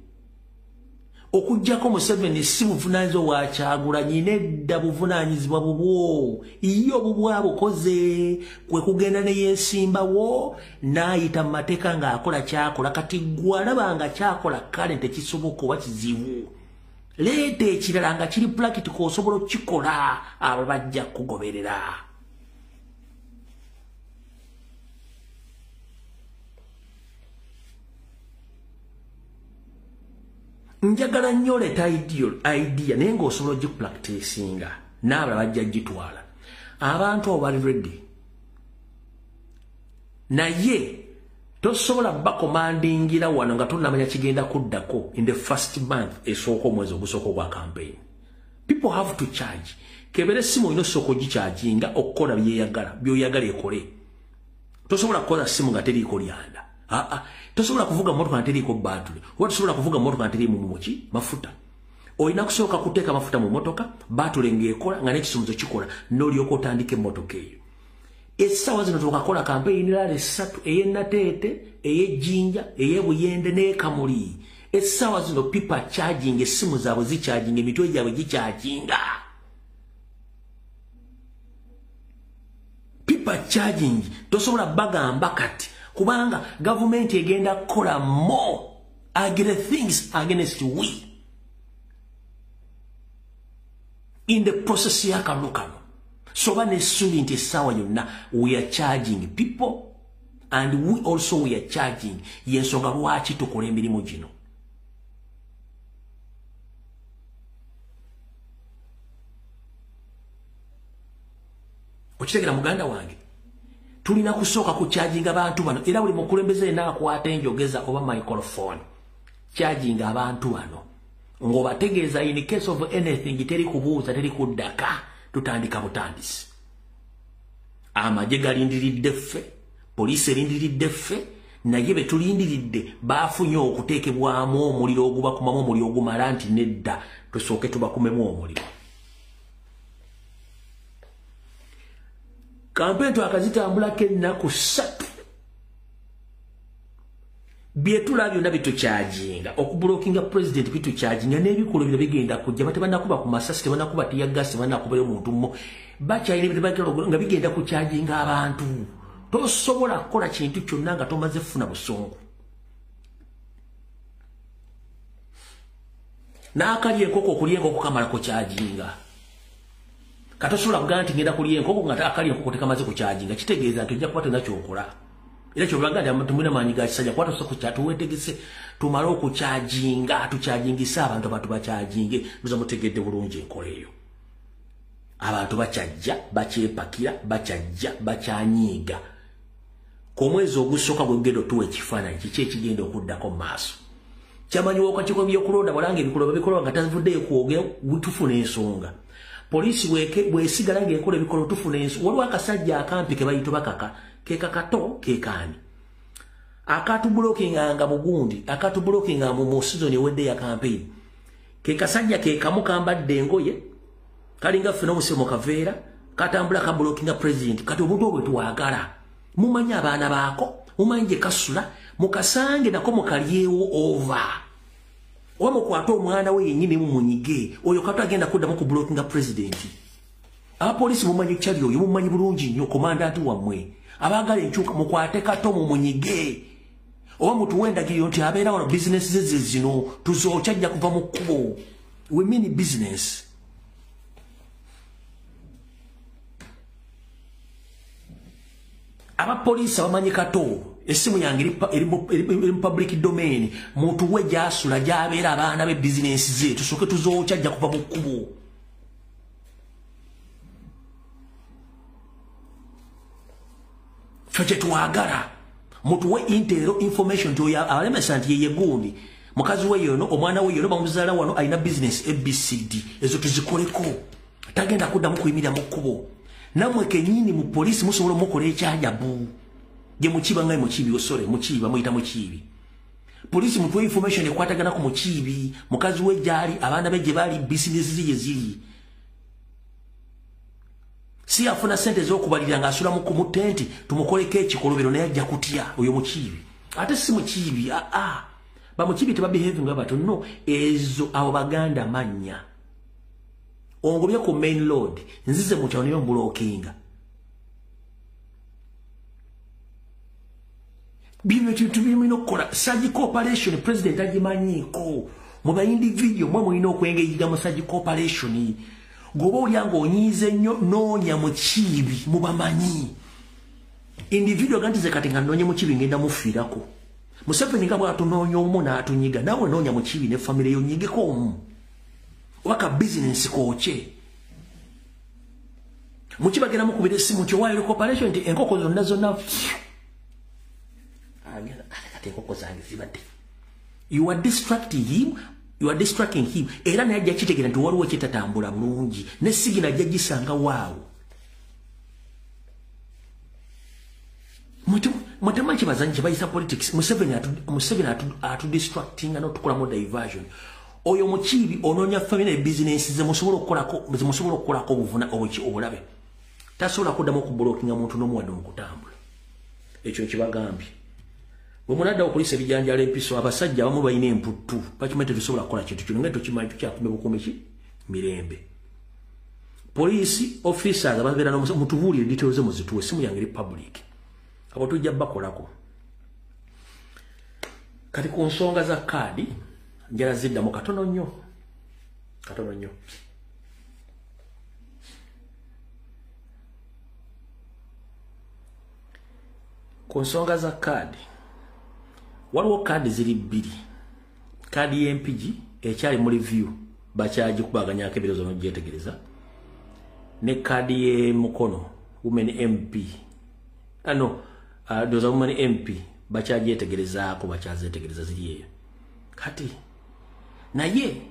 Okuggyako Museveni si buvunaanyizibwa bwa Kyagulanyi, nedda, buvunaanyizibwa bubwo. Ye obubwa bukoze kwe kugenda ne yeesimbawo n'ayita mu mateeka ng'akola kyakola. Kati ggwe alaba nga kyakola kale tekisoboka oba kizibu, leeta ekirala nga kiri practical osobola okukikola, abo bajja kugoberera. Njagala nnyo oleeta idea naye ng'osobola ogipracticinga n'abalala bajja gitwala. Abantu abo bali ready, naye tosobola bakomandingira wano nga tonnamanya kigenda kuddako in the first month esooka omwezi ogusooka ogwa campaign. People have to charge. Kebera essimu olina osooka ogicharginga okukola byeyagala, by'oyagala ekole. Tosobola kukola simu nga teriiko lyanda. Tosobola kuvuga mmotoka nga teriiko battery, oba tosobola kuvuga mmotoka nga teriimu muki mafuta. Olina kusooka kuteeka mafuta mu mmotoka, battery ng'ekola nga n'ekisumuzo kikola, n'olyoka otandika emmotoka eyo. Essaawa zino tukakola campaign rally 3, ey'e Nateete, ey'e Jjinja, ey'e Buyende n'e Kamuli. Essaawa zino people charging, essimu zaabwe zicharginga, emitwe gyabwe gicharginga. People charging, tosobola bagamba kati kubanga gavumenti egenda kukola more ugly things against we in the process y'akalulu kano. So ba n'essuubi nti essaawa yonna we are charging people and we also we are charging. Y'ensonga lwaki tukola emirimu gino. Okitegera muganda wange? Tulina kusooka kucharginga abantu bano, era buli mukulembeze yenna akwata enjogeza oba microphone, charginga abantu bano ng'obategeeza in case of anything, teri kubuuza, teri kuddaka, tutandika butandisi. Amagye galindiridde ffe, poliisi erindiridde ffe, naye be tulindiridde baafunye okuteekebwamu omuliro ogubakumamu omuliro ogumala nti nedda, tusooke tubakumemu omuliro. Kampeni twakazitambulako ennaku 3, byetulaba byonna bitucharginga, okublockinga president bitucharginga, n'ebikolo bino bigenda kujja, tebannakuba ku masasi, tebannakuba tear gas, tebannakubayo muntu mmo, bakyalina nga bigenda kucharginga abantu. Tosobola kukola kintu kyonna nga tomaze kufuna busungu. N'akalya enkoko, okulya enkoko kamala kucharginga. Katosobola kugamba nti ngenda kulya enkoko nga akalya enkoko tekamaze kucharginga, kitegeeza nti ojja kuba tolina ky'okola. Era kyobaga nti tumulina maanyi ga kisajja kuba tosobola tuwetegese tumale okucharginga, tuchargingise abantu, abantu bacharginge. Muza mutegedde bulungi enkola eyo. Abantu bakyajja, bakyepakira, bakyajja, bakyanyiiga. Ku mwezi ogusooka gwe gugenda otuwa ekifaananyi kiki ekigenda okuddako mu maaso. Kyamanyiwa okakiiko by'okulonda bwalanga ebikolwa bikolwa nga tavuddeyo kwogera, tufuna ensonga. Poliisi bw'esigala ng'ekola ebikolwa tufuna ensonga. Waliwo akasajja akampi ke bayita bakaka, ke kakato ke kaani. Akatublockinga mugundi, akatublockinga mu season ewedde ya campaign. Ke kasajja ke kamu kambadde engoye, kalinga ffe n'obusibe mu kaveera, katambula kablockinga president, kati obuntu obwe tuwagala. Mumanyi abaana baako, mumanyi gye kasula, mukasange nako mukalyewo over. Oba mukwate omwana we yennyini mumunyige, oyo kato agenda kuddamu ku blockinga president. Abapoliisi mumanyi kyali oyo, mumanyi bulungi nnyo commandant wammwe. Abaagala enkyuka mukwate kato mumunyige. Oba mutuwe endagiriro nti abeera wano business ze zino, tuzookya ajja kuva mu kkubo. We mean business. Abapoliisi abamanyi kato, essimu yange eri mu public domain, mutuwe gy'asula gy'abeera abaana be business ze, tusooke tuzookya ajja kuva mu kkubo. Ffe kye twagala, mutuwe intero information nti oyo abalemesa nti ye gundi, mukazi we yono, omwana we yono bamuzaala wano alina business ABCD, ezo tuzikoleko. Tagenda kuddamu kuyimirira mu kkubo. Nammwe kennyini mu poliisi musobola omukola ekyajabu. Gye mukiba nga mukiibi, osole, mukiiba, muyita mukiibi. Poliisi mutuwe information ekwatagana ku mukiibi, mukazi we gy'ali, abaana be gye bali, business ze gye ziri. Si afuna sente ez'okubalirira ng'asula mu tenti, tumukoleko ekikolobero naye ajja kutya oyo mukiibi. Ate si mukiibi, aa. Bamukiibi tebabehavinga bato, no, ezo abo baganda mannya. Ongobye ku main road, nzize mu kyalo niyo mbulokinga. Bino ebintu birina okukola. Surgical operation president agimanyiiko. Mu ba individual mwe mulina okwengeyiga mu surgical operation. Goba olya ng'onyiize nnyo, noonya mukiibi mubamanyi. Individual ganti ze kati nga nnoonya mukiibi ngenda mufiirako. Museveni nga bw'atunoonya omu n'atunyiga, naawe noonya mukiibi ne famire yo onyigeko omu. Oba ka bizinensi kookye. Mukiibi agenda mukubira essimu nti owaayo corporation nti enkoko zonna zonna. Kati enkoko zange zibadde. You are distracting him. You are distracting him. Era naye ajja kitegeera nti waliwo ekitatambula bulungi. Ne sigina ajja gisanga waawo. Mutemanyi kye bazanyi kye bayisa politics. Museveni atudistractinga n'otukolamu diversion. Oyo mukiibi onoonya family business ze musobola okukolako obuvuna obulabe. Tasobola kuddamu okublockinga muntu n'omu wadde mu kutambula. Ekyo nkibagambye. Bwe munadda okuliisa ebijanjaalo empiso, abasajja abamu balina emputtu, bakimanyi tetusobola kukola kintu kino, nga tukimanyi tukyakume bukuumi ki mirembe. Poliisi officers ababeera mutubuulire details muzituwe, essimu yange eri public. Abo tujja bakolako. Kati ku nsonga za kaadi njala ziddamu katono nnyo. Katono nnyo. Ku nsonga za kaadi waliwo kaadi ziri bbiri. Kaadi y'empigi ekyali mu review, bakyagikubaganyako ebirowoozo n'ogyetegereza, ne kaadi y'emukono women MP. Ndowooza women MP bakyagyetegerezaako, bakyazeetegereza ziri eyo. Kati naye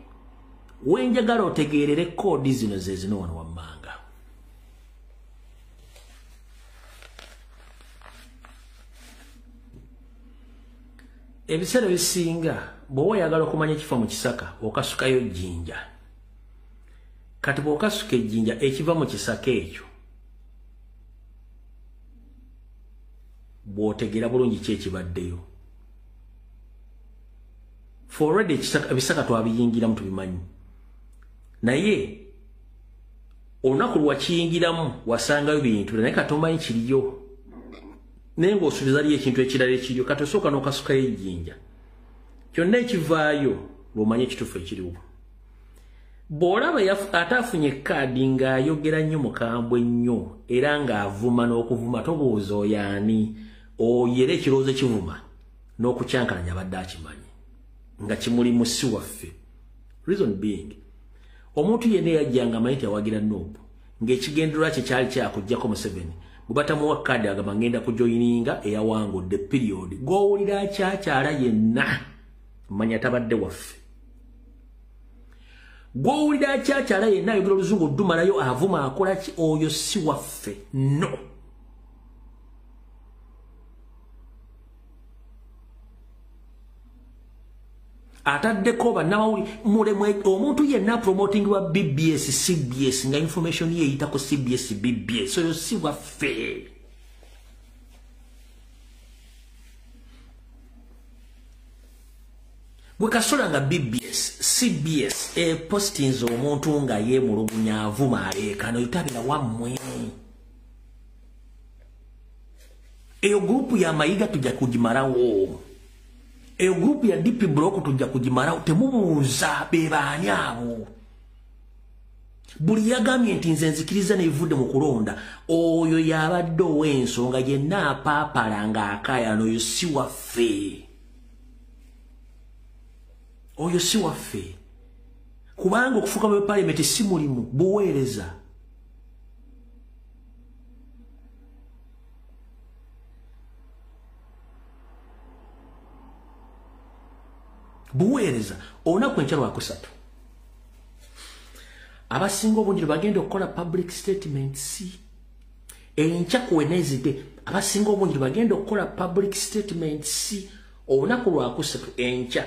wenjagala otegeerere koodi zino ze zino wano wammanga. Ebiseera ebisinga bw'oba oyagala okumanya ekifa mu kisaka okasukayo jjinja. Kati bw'okasuka ejjinja ekiva mu kisaka ekyo bw'otegeera bulungi ki ekibaddeyo. For already ebisaka twabiyingiramu tubimanyi. Naye olunaku lwakiyingiramu wasangayo bintu naye kati omanyi kiriyo. Naye ng'osuubiza liyo ekintu ekirala ekiriyo, kati osooka n'okasukayo ejjinja. Kyonna ekivaayo lw'omanya ekituufu ekiriwo. Bw'olaba ate afunye kaadi ng'ayogera nnyo mukambwe nnyo era ng'avuma n'okuvuma, tobuuza oyo ani, oyo era ekirowoozo ekivuma n'okukyankalanya abadde akimanyi nga kimuli mu si waffe. Reason being, omuntu yenna eyajjanga amanyi nti awagira Nup, ng'ekigendererwa kye kyali kyakuggyako Museveni, bwe batamuwa kaadi agamba ngenda kujoyininga eyawangudde period. Gw'owulira akyakyala yenna manya tabadde waffe. Gw'owulira akyakyala yenna ayogera oluzungu oddumalayo avuma akola ki, oyo si waffe. No. Ataddeko bannamawulire mulemwe omuntu yenna promoting wa BBS CBS nga information ye eyita ku CBS BBS oyo si waffe. Gwe kasola nga BBS CBS postinze omuntu nga yeemulugunya avuma aleekaana oyo tabeera wammwe. Eyo gurupu ya Mayiga tujja kugimalawo. Eyo gurupu ya DP Block tujja kugimalawo. Temubuuza be baani abo. Buli yagambye nti nze nzikiriza n'ebivudde mu kulonda oyo y'abadde ow'ensonga yenna apaapala ng'akaayana oyo si waffe. Oyo si waffe. Kubanga okufuuka mu paalamenti si mulimu, buweereza. Buweereza. Olunaku enkya lwakusatu abasinga obungi bagenda okukola public statements. Enkya ku Wednesday abasinga obungi bagenda okukola public statements. Olunaku lwakusatu enkya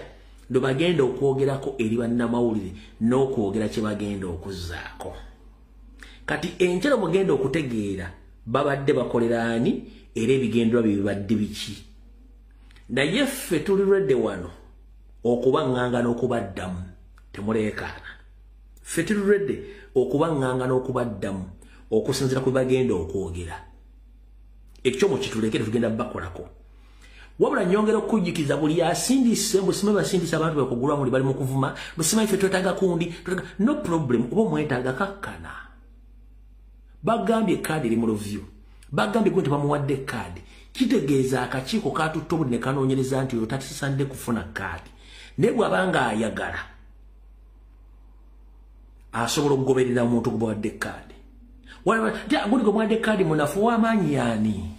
ndo bagenda okwogerako eri bannamawulire n'okwogera kye bagenda okuzzaako. Kati enkya mugenda okutegeera babadde bakolera ani era ebigendwa bibadde biki. Naye ffe tuli redde wano okubaŋŋanga n'okubaddamu, temuleekaana. Ffe tuli redde okubaŋŋanga n'okubaddamu okusinziira ku bagenda okwogera. Ekyo mukitulekere tugenda bakolako. Wabula nyongera okujjukiza buli asindise busime basindise abantu bakugulwa muli bali mu kuvuma busime ife twetaaga kundi no problem oba mwetaaga kakkana. Bagambye kaadi eri mu review, bagambye gwe nti bamuwadde kaadi, kitegeeza akakiiko katutte obudde ne kanoonyereza nti oyo tatisandde kufuna kaadi. Naye bw'abanga ayagala asobola okugoberera omuntu gwe bawadde kaadi. Gundi gwe muwadde kaadi munafu w'amaanyi yaani?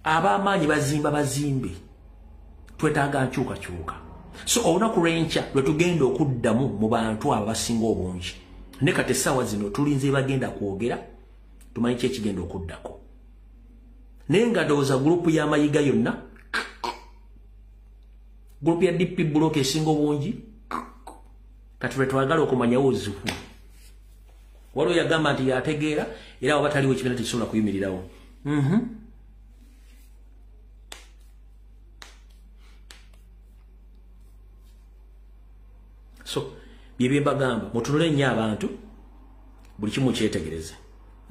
Ab'amaanyi bazimba bazimbe, twetaaga nkyukakyuka. So olunaku lw'enkya lwe tugenda okuddamu mu bantu abo abasinga obungi. Ne kati essaawa zino tulinze bagenda kwogera tumanyi ki ekigenda okuddako. Naye nga ndowooza gurupu ya Mayiga yonna, gurupu ya DP Block esinga obungi, kati lwe twagala okumanyawo ozibu. Waliwo yagamba nti yategeera era waba taliwo ekibiina tekisobola kuyimirirawo. So bye mbagamba mutunule nnyo abantu buli kimu kyetegereze.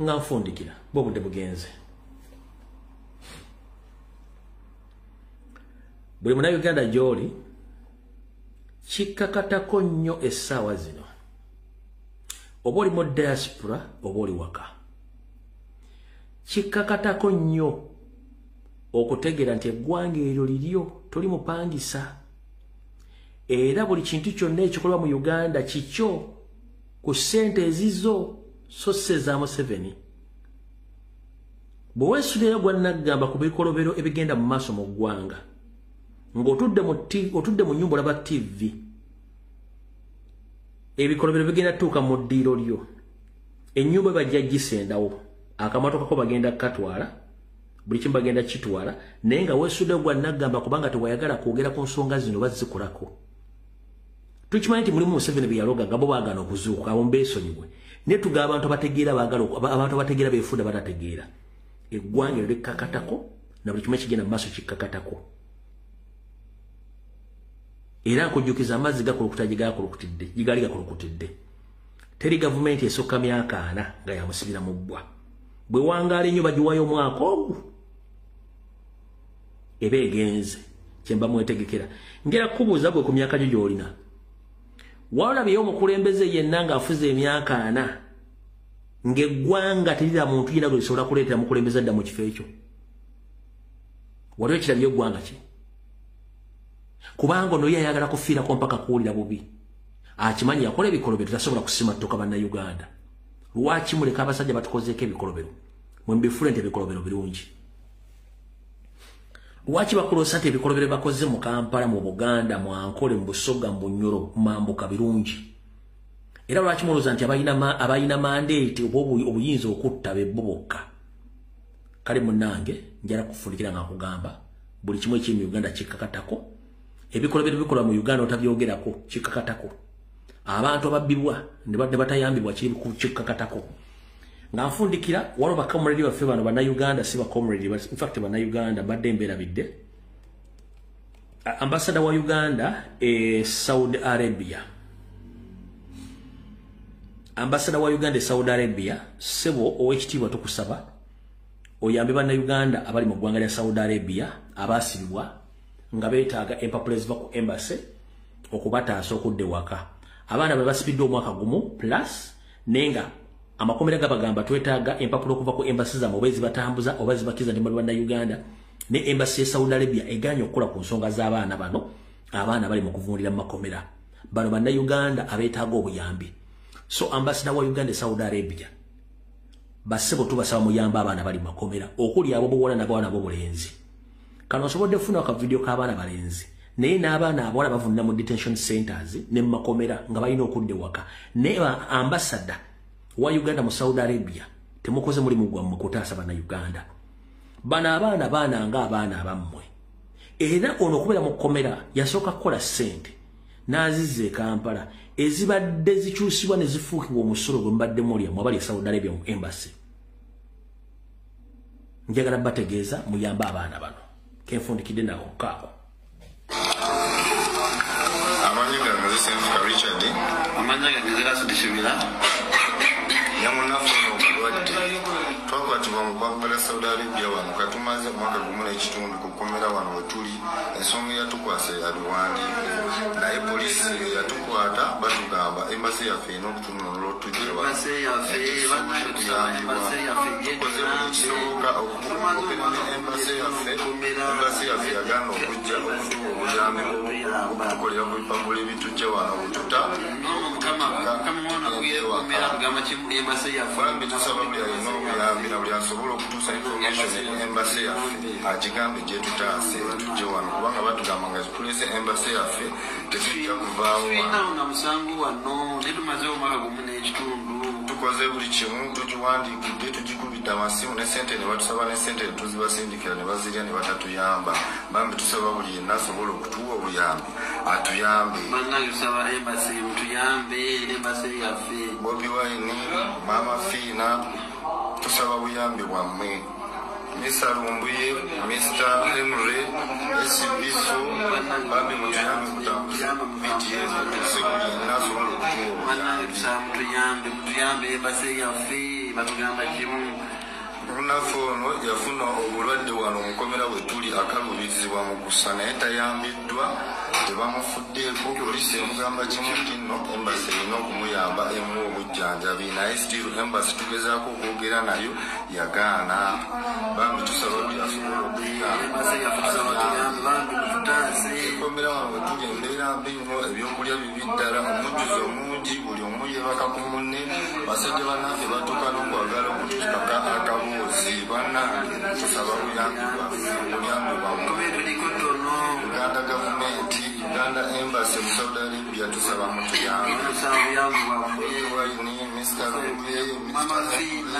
Nga nfundikira bw'obudde bugenze. Buli munnayuganda gy'oli kikkakatako nnyo essaawa zino, oba oli mu diaspora oba oli waka, kikkakatako nnyo okutegeera nti eggwanga eryo liryo, toli mupangisa. Era buli kintu kyonna ekikolwa mu Uganda kikyo ku ssente ezizo so si eza Museveni. Bwe weesuulirayo gwa nnaggamba ku bikolobero ebigenda mu maaso mu ggwanga, ng'otudde mu nnyumba olaba TV, ebikolobero bigenda tuuka mu ddiiro lyo, ennyumba bajja gisendawo, akamotoka ko bagenda kukatwala, buli kimu bagenda kitwala, naye nga weesuddeyo gwa nnaggamba kubanga tewayagala kwogera ku nsonga zino bazikolako. Tukimanyi nti mulimu Museveni bye yaloga nga bo baagaana okuzuukuka, abo mbeesonyiwe. Naye tugaba abantu abategeera baagala abantu abategeera beefuula batategeera. Eggwanga eryo likkakatako na buli kimu ekigenda mu maaso kikkakatako. Era nkujjukiza amazzi gakulukuta gye gakulukutidde, gye gaali gakulukutidde. Teri gavumenti esukka myaka 4 nga yamusibira mu bbwa. Bwe wangaala ennyo bagiwaayo omwaka ogwo eba egenze. Kye mba mwetegekera. Ngera kubuuza gwe ku myaka gyo gy'olina. Walabyeyo omukulembeze yenna ng'afuze emyaka 4 ng'eggwanga terira muntu yenna gwe lisobola kuleetera mukulembeze adda mu kifo ekyo. Waliwo ekirabye eggwanga ki? Kubanga ono ye ayagala kufiirako mpaka kuwulira bubi. Akimanyi yakola ebikolobero tasobola kusimattuka bannayuganda. Lwaki muleka abasajja batukozeeko ebikolobero? Mwe mbifuule nti ebikolobero birungi. Lwaki bakuloosa nti ebikolobero bakoze mu Kampala, mu Buganda, mu Ankole, mu Busoga, mu Bunyoro, mu Mambuka birungi? Era lwaki mulowooza nti abalina mandate oba obuyinza okutta be bo bokka? Kale munnange njala kufundikira nga nkugamba buli kimu ekiri mu Uganda kikkakatako. Ebikolobero bikola mu Uganda otabyogerako kikakatako. Abantu ababbibwa ne batayambibwa kikakatako. Nga nfundikira waliwo bakomrade baffe bano bannayuganda, si bakomrade, in fact bannayuganda badde embeera bidde. Ambassador wa Uganda e Saudi Arabia. Ambassador wa Uganda e Saudi Arabia, ssebo owekitiibwa, tukusaba oyambe bannayuganda abali mu ggwanga lya Saudi Arabia abaasibibwa nga beetaaga empapula eziva ku embassy okubataasa okudda ewaka. Abaana be basibiddwa omwaka gumu plus, naye nga amakomera gabagamba twetaaga empapula okuva ku embassy zammwe oba ezibatambuza oba zibakkiriza nti muli bannayuganda. Ne embassy ya Saudi Arabia egaanye okukola ku nsonga z'abaana bano. Abaana bali mu kuvundira mu makomera. Bano bannayuganda abeetaaga obuyambi. So ambassador wa Uganda e Saudi Arabia, bassebo, tubasaba muyambe abaana bali mu makomera, okuli abo buwala n'abaana b'obulenzi. Kano osobodde okufuna akavidiyo k'abaana balenzi, naye n'abaana abawala bavundira mu detention centers ne mu makomera nga balina okudda ewaka. Naye ambassador wa Uganda mu Saudi Arabia, temukoze mulimu gwammwe kutaasa bannayuganda. Bano abaana baana nga abaana abammwe. Era ono okubeera mu kkomera yasooka kukola ssente n'azizza e Kampala ezibadde zikyusibwa ne zifuukibwa omusolo gwe mubadde mulya mu abali e Saudi Arabia mu embassy. Njagala bategeeza muyambe abaana bano. Kenfundikidde nako kaako. Amannya gange nze Senfuka Richard. Amannya gange nze Rasudi Shibira. Yamunaffe ono omulwadde. Twakwatibwa mu ggwanga lya Saudi Arabia wano, katumaze omwaka 1.5 ku kkomera wano we tuli. Ensonga eyatukwasa ya biwandiiko, naye poliisi eyatukwata batugamba embassy yaffe erina okutununula otujja wano. Tukoze buli kisoboka okwogera ne embassy yaffe. Embassy yaffe yagaana okujja okutuwa obuyambi okutukolera ku bipapula ebitujja wano okututa. Bambi tusaba buli alina obuyambi na buli asobola okutuusa information eri embassy yaffe agigambe gyetutaase etujje wano, kubanga batugamba nga tulese embassy yaffe tetujja kuvaawo. Tulinawo na musango wano, naye tumaze omwaka 1.5. Tukoze buli kimu, tugiwandiikidde, tugikubidde amasimu ne sente ne batusaba ne sente ne tuzibasindikira ne bazirya ne batatuyamba. Bambi tusaba buli yenna asobola okutuwa obuyambi atuyambe. Bannange tusaba embassy mutuyambe, embassy yaffe. Bobi Wine, Mama Fiina, tusaba buyambi bwammwe. Mr. Lumbuye, Mr. Henry, Esibiso, bambi mutuyambe kutambuza BTS tuse buli yenna asobola okutuwa. Bannange tusaba mutuyambe, mutuyambe embassy yaffe, batugamba kimu. Munaffe ono yafuna obulwadde wano mukomera bwe tuli, akaluubirizibwa mu kussa, naye tayambiddwa, tebamufuddeeko. Poliisi emugamba kimu nti nno embassy erina okumuyamba emuwa obujjanjabi, naye still embassy tugezaako okwogera nayo yagaana. Bambi tusaba buli asobola okuyamba. Ekomera wano bwe tuli embeera mbi nnyo, ebyokulya bibi ddala, omujjuzo mungi, buli omu yeebaka ku munne. Basajja bannaffe batuuka n'okwagala okutukaka akaboozi. Bannange tusaba buyambi bwaffe, obuyambi bwammwe. Uganda gavumenti, Uganda embassy mu Saudi Arabia, tusaba mutuyambe. Bobi Wine, Mr. Lumbuye, Mr. Henry,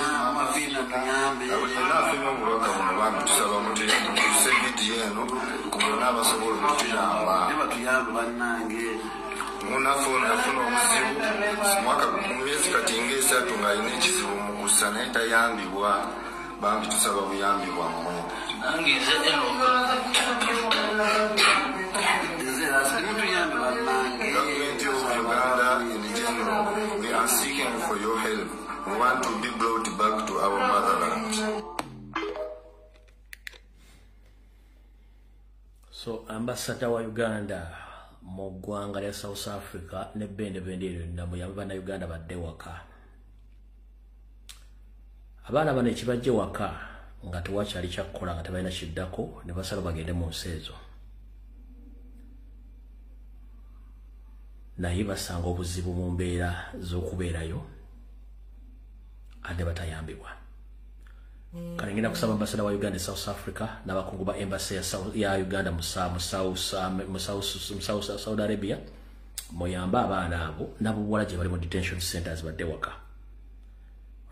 buli yenna afuna obubaka buno, bambi tusaba mutuyambe, mutuse vidiyo eno ku bonna abasobola okutuyamba. Munaffe ono yafuna obuzibu mwaka mu myezi kati nga 3 ng'alina ekizibu mu kussa, naye tayambibwa. Bambi tusaba buyambi bwammwe. Nange nze Enoch. Nze Rasudi, mutuyambe bannange. Government of Uganda in general, we are seeking for your help. We want to be brought back to our motherland. So ambassador wa Uganda mu ggwanga lya South Africa ne bende lyonna, muyambe bannayuganda badde waka. Abaana bano ekibajje waka nga tewakyali kyakukola, nga tebalina kiddako, ne basala bagende mu nsi ezo, naye basanga obuzibu mu mbeera z'okubeerayo ate batayambibwa. Kale ngenda kusaba ambassador wa Uganda e South Africa n'abakungu ba embassy ya Uganda mu Saudi Arabia, muyambe abaana abo n'abobuwala gye bali mu detention centers badde waka.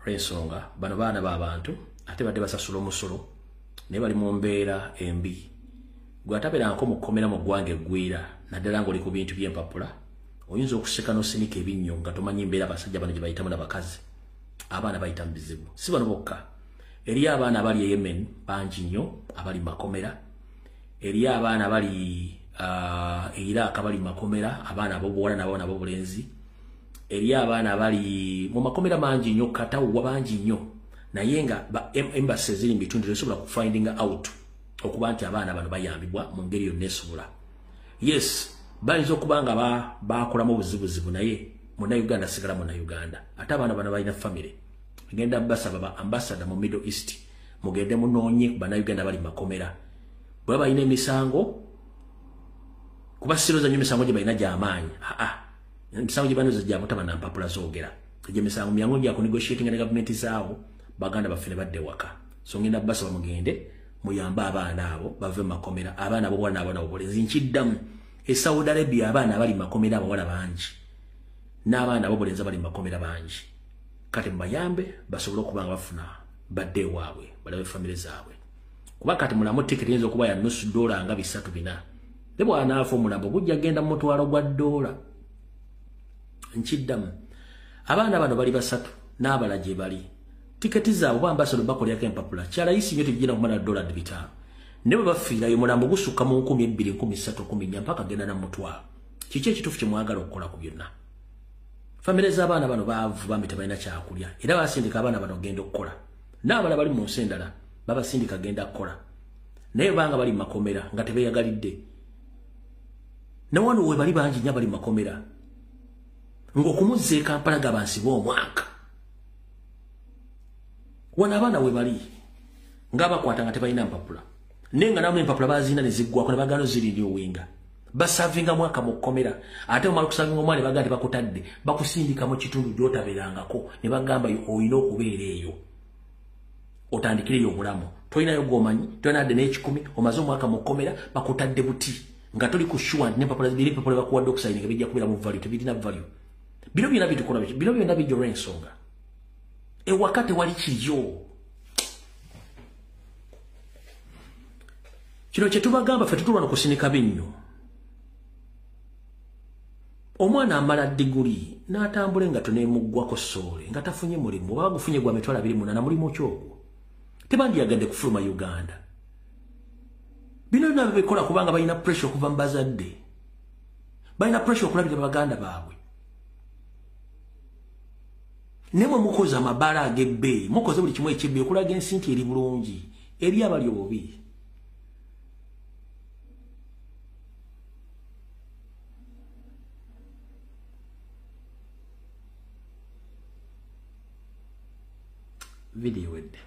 Olw'ensonga bano baana b'abantu ate badde basasula omusolo, naye bali mu mbeera embi. Gwe atabeerangako mu kkomera mu ggwanga eggwira, naddala ng'oli ku bintu by'empapula, oyinza okuseka n'osinika ebinnyo nga tomanyi mbeera abasajja bano gye bayitamu n'abakazi. Abaana bayita mu bizibu. Si bano bokka. Eriyo abaana abali e Yemen bangi nnyo abali mu makomera. Eriyo abaana abali e Iraq abali mu makomera, abaana ab'obuwala n'abaana ab'obulenzi. Eriyo abaana abali mu makomera mangi nnyo, katawuwa bangi nnyo. Naye nga embassy eziri mu bitundu tezisobola ku finding out okuba nti abaana bano bayambibwa mu ngeri yonna esobola. Yes, bayinza okuba nga bakolamu obuzibuzibu, naye Munnayuganda asigala Munnayuganda. Ate abaana bano balina famire. Ngenda basaba ba ambassador mu Middle East, mugende munoonye Bannayuganda bali makomera. Bwe balina emisango, kuba siroza nnyo emisango gye balina gy'amaanyi. Emisango gye balina gya butaba na mpapula zoogera. Egyo emisango myangu gya ku negotiating ne gavumenti zaawo, baganda baffe ne badda ewaka. So ngenda basaba mugende muyambe abaana abo bave makomera. Abaana ab'obuwala n'abaana ab'obulenzi. Nkiddamu, e Saudi Arabia abaana abali makomera abawala bangi, n'abaana ab'obulenzi abali makomera bangi. Kati mubayambe basobole okuba nga bafuna badde ewaabwe, balabe famire zaabwe. Kuba kati mulamu tiketi eyinza okuba ya $50 nga 3-4. Ne bw'anaafa omulambo gujja genda mu $1,000. Nkiddamu, abaana bano bali basatu n'abala gye bali. Tiketi zaabwe ba ambassador bakolerako empapula. Kyalayisi nnyo tegigenda kumala $5. Ne bwe bafiirayo omulambo gusukka mu 2,000, 3,000, 4,000 mpaka genda na 1,000. Kiki ekituufu kye mwagala okukola ku byonna? Famire z'abaana bano baavu, bambi tebalina kyakulya. Era basindika abaana bano genda okukola. N'abalala bali mu nsi endala babasindika genda kukola. Naye banga bali mu makomera nga tebeeyagalidde. Ne wano we bali bangi nnyo abali mu makomera. Ng'okumuzza e Kampala gabansi b'omwaka. Wano abaana we bali ng'abakwata nga tebalina mpapula. Naye nga nabo empapula baazirina ne ziggwako ne bagaana ozirinewinga. Basavinga mwaka mu kkomera. Ate omala okusavinga omwana ne bagamba nti bakutadde, bakusindika mu kitundu gy'otabeerangako ne bagamba olina okubeera eyo. Otandikireyo obulamu. Tolinayo gw'omanyi, tolina dde n'ekikumi, omaze omwaka mu kkomera, bakutadde buti. Nga toli ku sure nti n'empapula zibiri empapula bakuwadde okusayininga bijja kubeera mu value, tebirina value. Bino byonna bitukola biki? Bino byonna bijja olw'ensonga. Ewaka tewali kiryo. Kino kye tubagamba ffe tutulwa n'okusinika binnyo. Omwana amala diguli n'atambula nga tuneemuggwako soole nga tafunye mulimu, oba gufunye gwa 28,000 mulimu ki ogwo? Tebandiyagadde kufuluma Uganda. Bino byonna babikola kubanga balina pressure okuva mu bazadde. Balina pressure okulabira baganda baabwe. Ne mwe mukoze amabaala ag'ebbeeyi, mukoze buli kimu eky'ebbeeyi okulaga ensi nti eri bulungi, eri abali obubi. Video wedde.